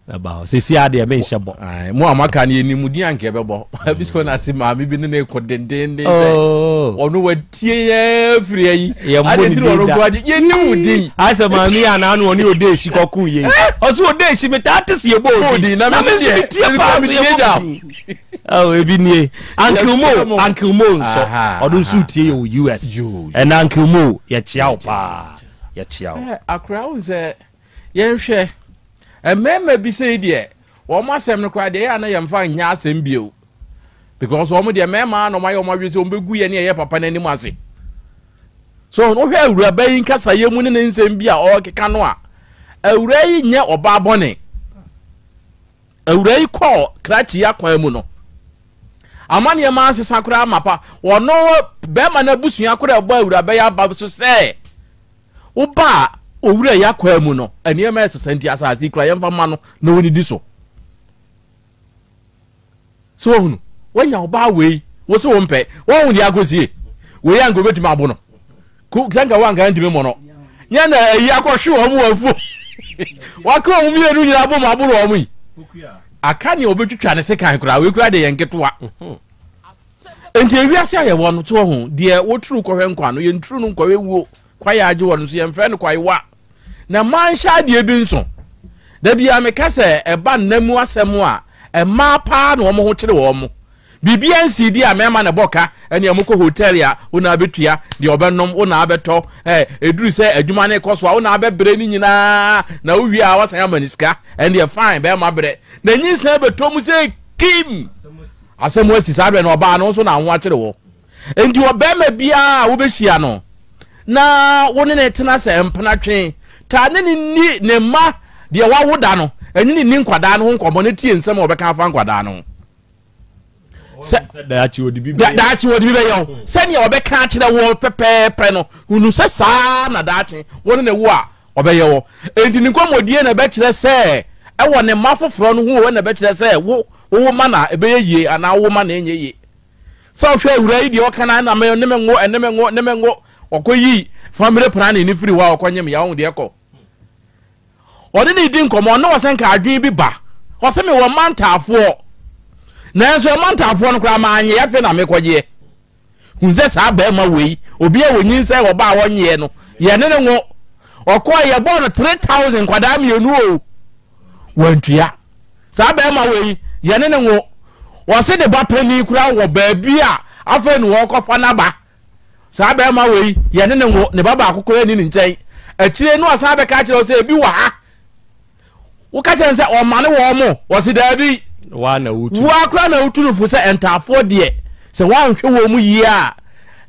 Mɛba hɔ. Sisi adeɛ menhyɛ bɔ. Mo a moaka no yɛnim mo din anka yɛbɛbɔ. Abis Corner ase maame bi ne ne kɔ dendenden sɛ oh. ɔno watie yɛn afiri ayi. Yɛmmɔ ne din da. Yɛnim wo din. Ayɛ sɛ maame yi anaa no ɔne Odeehyi kɔko yei. Ɔse Odeehyi metaa te se yɛbɔ odin. Na me nso metie paa so yɛbɔ me din. Oh, ebi nie. Uncle Mo, Uncle Mo nso. Ɔno nso tie yɛ wɔ US. Ɛna Uncle Mo, yɛkyea wo paa. Yɛkyea wo. Eh, akora wo sɛ yɛnhwɛ mmarima bi sɛ deɛ wɔn asɛm no koraa deɛ ɛyɛ a na yɛmfa nyɛ asɛm bio because wɔn deɛ mmarima na wɔn ayɛ wɔn adwene sɛ wɔn bɛgu yɛn ne ɛyɛ papa n'anim ase so wohwɛ awuraba yi nkasayɛ mu ne ne nsɛm bi a ɔrekeka no a awura yi nyɛ ɔbaa bɔne Awuraa yi kɔɔ krakye yi akwan mu no, ama nneɛma ansesa koraa ma pa. Ɔno bɛrima no abusua koraa ɛbɔ awuraba yi aba so sɛ woba a owura yi akwan mu no, nneɛma ɛsesa nti asase yi koraa yɛmfa ma no na ɔnidi so. Sɛ wɔhunu, woanya ɔbaa wei, wo se wo mpɛ, wɔhu deɛ akɔsie, wei anka obɛtumi abo no. Sɛ nka woanka ntumi mmɔ no. Nyɛ na ayi akɔhwe wɔn wɔ afuo. Waka wɔn mmienu nyinaa bom aboro wɔn yi. Aka nea obɛtwitwa ne sekan koraa, wei koraa deɛ yɛ nketewa. Nti ewiase a yɛwɔ no, so ho deɛ woturu kɔhwɛ nkwa no, yɛnturu no nkɔhwɛ wuo. Kwaeɛ agye wɔ no nso yɛmfrɛ no kwaewa. Na mmaa nhyɛ adeɛ bi nso. Da biara meka sɛ ɛba nna mu asɛm a, mmaa paa na wɔn ho kyere wɔn. Biribiara nsii deɛ a mmarima na ɛbɔ ka, ɛnea mokɔ hotel a, wo na abɛtua, deɛ ɔbɛnom, wo na abɛtɔ, ɛ, ɛduru sɛ adwuma no rekɔ so a, wo na abɛbrɛ ne nyinaa, na wowie a wasan ama ne sika, ɛndeɛ fine, bɛrima brɛ. Na nyinsɛn bɛtɔ mu sɛ kim! Asɛm asi saa berɛ no, ɔbaa no nso na ho akyere wɔ. Enti ɔbarima biara a wobɛhyia no na wo ne no tena sɛ mpena twe, taa ne no nni ne mma deɛ wawo da no, ɛne no nni nkwadaa no ho nkɔmmɔ na tie nsɛm a ɔbɛka afa nkwadaa no ho. Sɛ daakye wɔde bi bɛyɛ daakye wɔde bi bɛyɛ wo sɛnea ɔbɛka akyerɛ wɔ pɛpɛɛpɛ no, hunu sɛ saa na daakye wo ne ne wo a ɔbɛyɛ wɔ. Enti ne nkɔmmɔdie na ɛbɛkyerɛ sɛ ɛwɔ ne mma foforɔ no ho na ɛbɛkyerɛ sɛ wo wowo ma na ɛbɛyɛ yie anaa wowo ma na ɛnyɛ yie. Sɛ ɔhwɛ awuraa yi deɛ ɔka na na me ne me ngo ɛne me ngo ne me ngo ɔkɔ yi family planning ne firi hɔ a ɔkɔ nyem ya ɔho deɛ kɔ ɔne ne di nkɔmɔ ɔne ɔsɛ nka adwene bi ba ɔsɛ me wɔ mma ntaafoɔ nanso ɛma ntaafoɔ no koraa maa nyɛ afei na mekɔgyeɛ hun sɛ saa bɛrima wei obi a wɔnyin sɛ ɔba a wɔnyeɛ no yɛne ne ngo ɔkɔɔ yɛbɔɔ no 3000 nkwadaa mmienu o wantua Saa bɛɛma wei yɛne no nwo. Wɔse ne ba panin koraa wɔ baabi a afei na wɔrekɔfa n'aba. Saa bɛɛma wei yɛne no nwo, ne ba baako koraa nni ne nkyɛn. Akyire no ɔsan bɛka akyerɛ wo sɛ ebi wɔ ha. Woka kyerɛ no sɛ ɔmane wɔn mo, wɔse daabi. Woa na wotu. Woa koraa na wotu no fo sɛ ntaafoɔ deɛ, sɛ woanhwɛ wɔn mu yie a,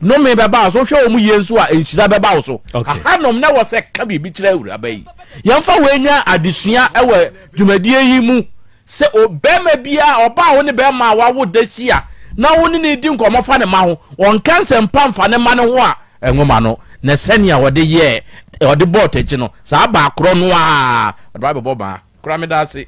nnome bɛba wo so, wohwɛ wɔn mu yie nso a, nhyira bɛba wo so. Okay. Ahanom na ɛwɔ sɛ ka biribi kyerɛ awuraba yi. Yɛmfa wei nyɛ adesua wɔ dwumadie yi mu sɛ o bɛrima biara, ɔbaa a wo ne bɛrima a wawo da hyia na wo ne no redi nkɔmmɔ fa ne mma ho, ɔnka nsɛmpa mfa ne mma no ho a, nwoma no, na sɛnea ɔde yɛɛ, ɔde bɔɔ takyi no, saa baa korɔ no ara, ɔde ba bɛbɔ baa. Kora meda ase.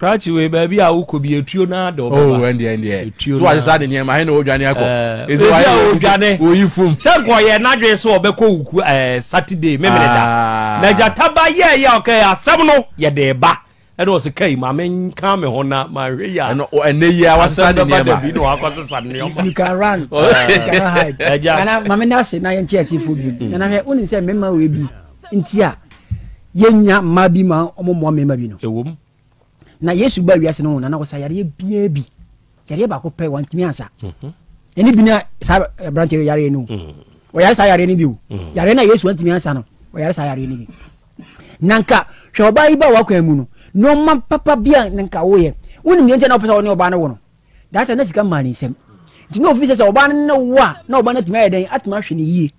Krakye wei baabi a wokɔ bi etuo no ara de ɔbɛba. Oh, ɛndeɛ ɛndeɛ. Etuo So wasesa ne nneɛma, he na ɔdwane akɔ. Ɛɛ, Ese esi wayɛ a ɔdwane. Oyi fum. Sɛ nka ɔyɛ n'adwene sɛ ɔbɛkɔ wuku ɛɛ Saturday memene da. Ah. Na gyata ba yɛɛ yɛ a ɔka yɛ asɛm no yɛde ba. Ɛna ɔsɛ kai ma menka me ho na mahwɛ yi a. Ɛno ɛnɛ yi a wasesa Asɛm ne bɛba da nneɛma. bi na wakɔsesa ne nneɛma. You can run, you cannot hide. Ɛgya. Nana, maame no ase na yɛnkyɛ atiefo bi. Nana hwɛ, wonim sɛ mmarima wei bi nti a yɛnya mmaa bi ma wɔn mmoa mmarima bi no. Ɛwom. Na Yesu baa wiase no ho, nana ɔsa yareɛ biara bi. Yareɛ baako pɛ wantumi ansa. Ɛne bi na saa aberanteɛ yareɛ no. Ɔyare saa yareɛ no bi o. Yareɛ no a Yesu antumi ansa no, ɔyare saa yareɛ no bi. Na nka hwɛ ɔbaa yi ba w'akwan mu no, nneɛma papa bi a nka woyɛ. Wonim deɛ nti na wopɛ sɛ ɔne ɔbaa no wo no. That time na sika mmaa ne nsam. Nti na ofi sɛ sɛ ɔbaa no ne wo a, na ɔbaa no atumi ayɛ dɛn atumi ahwɛ ne yie.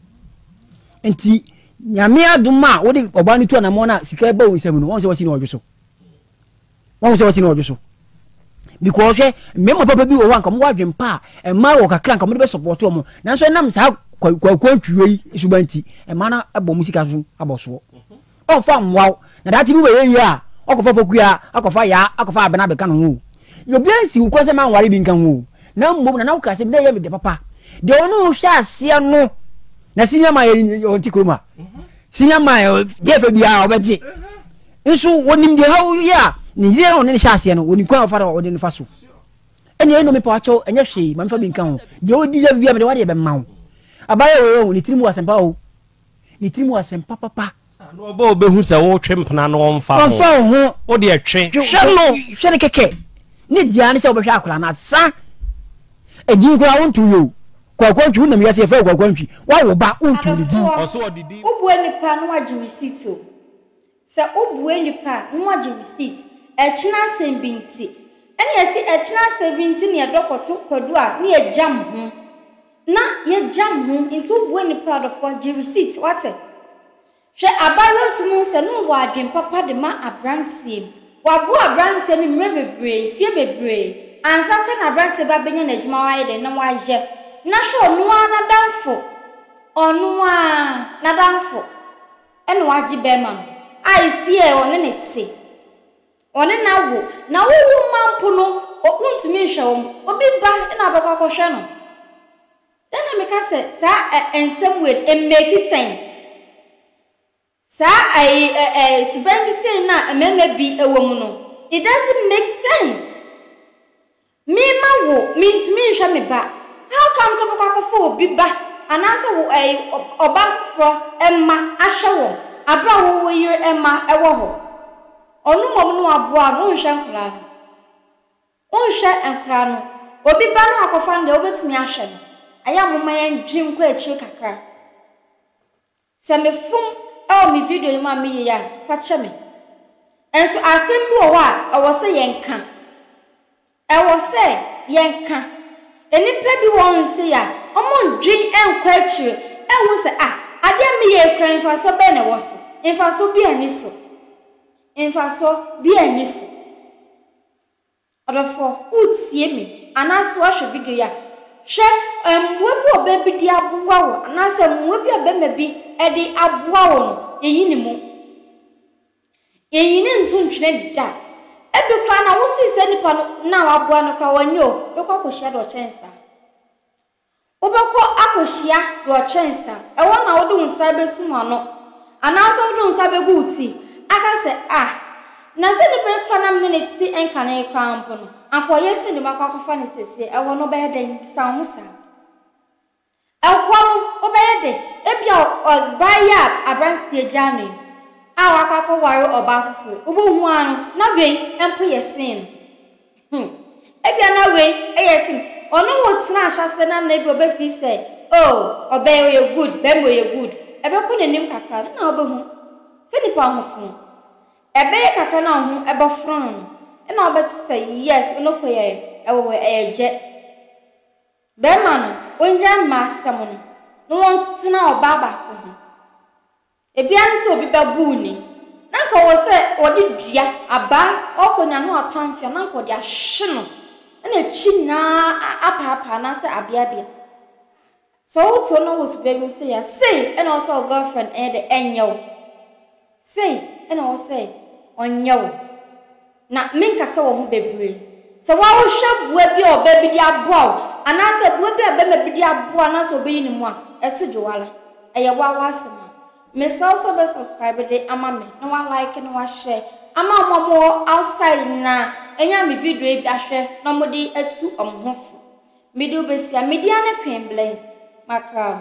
Nti nyame adom a wode ɔbaa no tu anamɔ no a sika ba wo nsam no, wɔn sɛ wɔsi na ɔdwo so. Wɔn sɛ wɔsi na ɔdwo so. Because hwɛ mmarima papa bi wɔ hɔ a nka wɔwɔ adwene pa a mmaa wɔ kakra nka wɔde bɛ support wɔn. Nanso ɛnam saa kwakuo ntwiwe yi suban nti mmaa no abɔ wɔn sika so abɔ soɔ. Ɔmfa mmoa wo na daakye bi wobɛyɛ yie a ɔkɔfa pokua akɔfa yaa akɔfa abena abɛka ne ho o. Obiara nsi wo kwan sɛ manware bi nka ho o. Na mmom nana woka asɛm na ɛyɛ me dɛ papa. Deɛ ɔne wo hwɛ aseɛ no na senior man yɛ ɔnte kurom ha. Senior man deɛ fɛ biara ɔbɛgye. Nso wɔnim deɛ ha yɛ a ne yere a ɔne no hyɛ aseɛ no wɔnim kwan a ɔfa ɔde no fa so. Ɛnna ɛno mepɛ akyɛw ɛnyɛ hwee ma mefa bi nka ho. Deɛ ɔdi yɛ bia mede wadeɛ bɛma wo. Abayɛ wɔ yɛ o ne tirim wɔ asɛmpa o. Ne tirim wɔ asɛmpa papa. Na ɔba ɔbɛhu sɛ wotwe mpena no ɔmfa ho. Ɔmfa wo ho. Wo deɛ twe. Hwɛ no. Hwɛ no kɛkɛ. Ne deɛ ne sɛ wobɛhwɛ akwadaa no asa. Edin koraa wonto yɛ o. Kwaku Antwi wonam wiase yɛfrɛ wo Kwaku Antwi. Woawo ba wonto ne din. Ɔsɛ ɔde din. Wobua nipa na wagye receipt o. Sɛ wobua nipa a na wagye receipt. Ɛkyena asɛm bi nti. Ɛna yɛse ɛkyena asɛm bi nti na yɛdɔ kɔto kwadu a na yɛgyam ho. Na yɛgyam ho nti wobua nipa adɔfoɔ gye receipt wate. Hwɛ abaayewa yi tumi hu sɛ na ɔwɔ adwen papa de ma abranteɛ yi. Waboa abranteɛ no mmerɛ bebree, mfeɛ bebree, ansa koraa na abranteɛ ba bɛnya n'adwuma wayɛ dɛn na wayɛ. Na hwɛ ɔno ara n'adamfo, ɔno ara n'adamfo ɛna wagye bɛɛma no a ɛsiɛ ɔne no te. Ɔne no awo, na wo wo mma mpo no, wontumi nhwɛ wɔn. Obi ba na wobɛkɔ akɔhwɛ no. Dɛn na meka sɛ saa ɛ nsɛm wei no, ɛmmeki sense. Saa ɛyi ɛ ɛ suban bi sei no a mmarima bi wɔ mu no, it doesn't make sense. Me ma wo, mentumi nhwɛ me ba. How come sɛ wobɛkɔ akɔfa obi ba anaasɛ wo ɛyi ɔbaa foforɔ mma ahwɛ wɔn aberɛ a wo wo yere mma wɔ hɔ? Ɔno mmom no waboa no, wonhwɛ nkwadaa no. Wonhwɛ nkwadaa no. Obi ba no akɔfa no deɛ wobɛtumi ahwɛ no. Ayɛ a momma yɛndwen nkɔ akyire kakra. Sɛ mefom wɔ me video no mu a meyɛ yi a, fa kyɛ me. Nso asɛm bi wɔ hɔ a, ɛwɔ sɛ yɛnka. Ɛwɔ sɛ yɛnka. Nnipa bi wɔ hɔ sei a, wɔndwen nkɔ akyire nhu sɛ, ah, adeɛ a meyɛ yi koraa mfasoɔ bɛn na ɛwɔ so? Mfasoɔ biara nni so. Mfasoɔ biara nni so. Ɔdɔfoɔ, woretie me anaasɛ woahwɛ video yi a, hwɛ mmoa bi a ɔbaa bi de aboa wo anaasɛ mmoa bi a barima bi de aboa wo no, yɛyi ne mu. Yɛnyi no nto ntwene da. Ebi koraa na wosii sɛ nipa no na waboa no koraa wɔnyɛ o, wobɛkɔ akɔhyia deɛ ɔkyɛn saa. Wobɛkɔ akɔhyia deɛ ɔkyɛn saa. Ɛhɔ na wode wo nsa bɛsum ano anaasɛ wode wo nsa bɛgu wo ti aka sɛ, Ah, na sɛ nipa yi koraa na me ne no te nkane koraa mpo no, anka ɔyɛ sɛ deɛ makɔ akɔfa no seesei. Ɛhɔ no wobɛyɛ dɛn? Bisa wo ho saa. Ɛhɔ no, wobɛyɛ dɛn? Ebia ɔbaa yi a aberanteɛ gyaa no yi a wakɔ akɔware ɔbaa foforɔ yi, wobɛhu ara no, na wei mpo yɛ sen no. Hmm. Ebia na wei yɛ sen. Ɔne wo tena ahyɛaseɛ no na ebia ɔbɛfiri sɛ, oh, ɔbaa yi ɔyɛ good, barima ɔyɛ good. Ɛbɛkɔ n'anim kakra no na wobɛhu sɛ nipa ho fo. Ɛbɛyɛ kakra na wo ho bɛfono no no, ɛna wobɛte sɛ yes, wo no kɔ yɛ ɛwɔ hɔ, ɛyɛ gyɛ. Bɛrima no, ɔngyae mmaa asɛm no na wɔntena ɔbaa baako ho. Ebia ne sɛ obi bɛbo wo ni, na anka ɔwɔ sɛ ɔde dua, abaa, ɔkɔ nya no atɔ amfea na anka ɔde ahwe no na n'akyi nyinaa apaapaa anaasɛ abeabea. Sɛ wote hɔ na wowɔ suban bi mu sei a, sei na ɛwɔ sɛ wo girlfriend ɛyɛ dɛ ɛnyɛ wo. Sei na ɛwɔ sɛ ɔnyɛ wo. Na menkasa wɔ ho bebree. Sɛ woahwɛ boa bi a ɔbaa bi de aboa wo, anaasɛ boa bi a barima bi de aboa anaasɛ ɔbɛyi ne mu a, ɛto dwo ara. Ɛyɛ wo ara w'asɛm a. Mesrɛ wo sɛ wobɛ subscribe de ama me, na wa like na wa share ama wɔn a wɔwɔ outside nyinaa anya me video yi bi ahwɛ na wɔde atu wɔn ho fo. Mede wo bɛsia. Me din ara ne Queen Bless. Makra wo.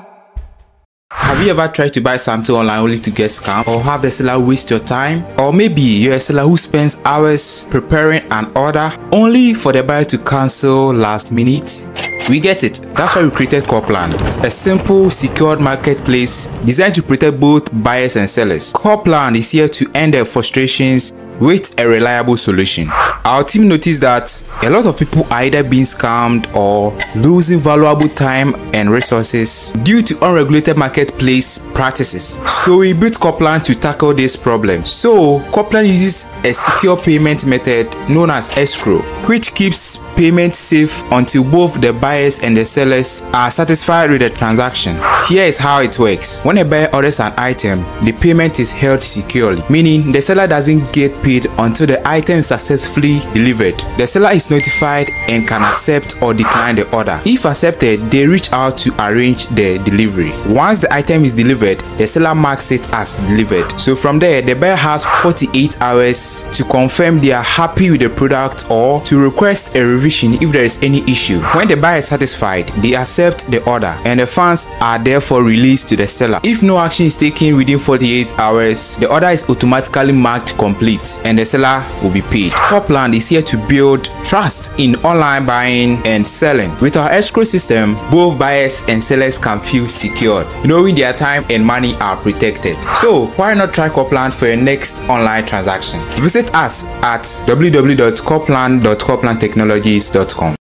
Have you ever tried to buy something online only to get scammed or have the seller waste your time? Or maybe you're a seller who spends hours preparing an order only for the buyer to cancel last minute? We get it. That's why we created Corplan, a simple, secured marketplace designed to protect both buyers and sellers. Corplan is here to end their frustrations with a reliable solution. Our team noticed that a lot of people are either being scammed or losing valuable time and resources due to unregulated marketplace practices. So we built Coplan to tackle this problem. So Coplan uses a secure payment method known as escrow, which keeps payment safe until both the buyers and the sellers are satisfied with the transaction. Here is how it works. When a buyer orders an item, the payment is held securely, meaning the seller doesn't get paid until the item is successfully delivered. The seller is notified and can accept or decline the order. If accepted, they reach out to arrange the delivery. Once the item is delivered, the seller marks it as delivered. So from there, the buyer has 48 hours to confirm they are happy with the product or to request a revision if there is any issue. When the buyer is satisfied, they accept the order and the funds are therefore released to the seller. If no action is taken within 48 hours, the order is automatically marked complete and the seller will be paid. Copland is here to build trust in online buying and selling. With our escrow system, both buyers and sellers can feel secured, knowing their time and money are protected. So why not try Copland for your next online transaction? Visit us at www.copland.coplandtechnologies.com.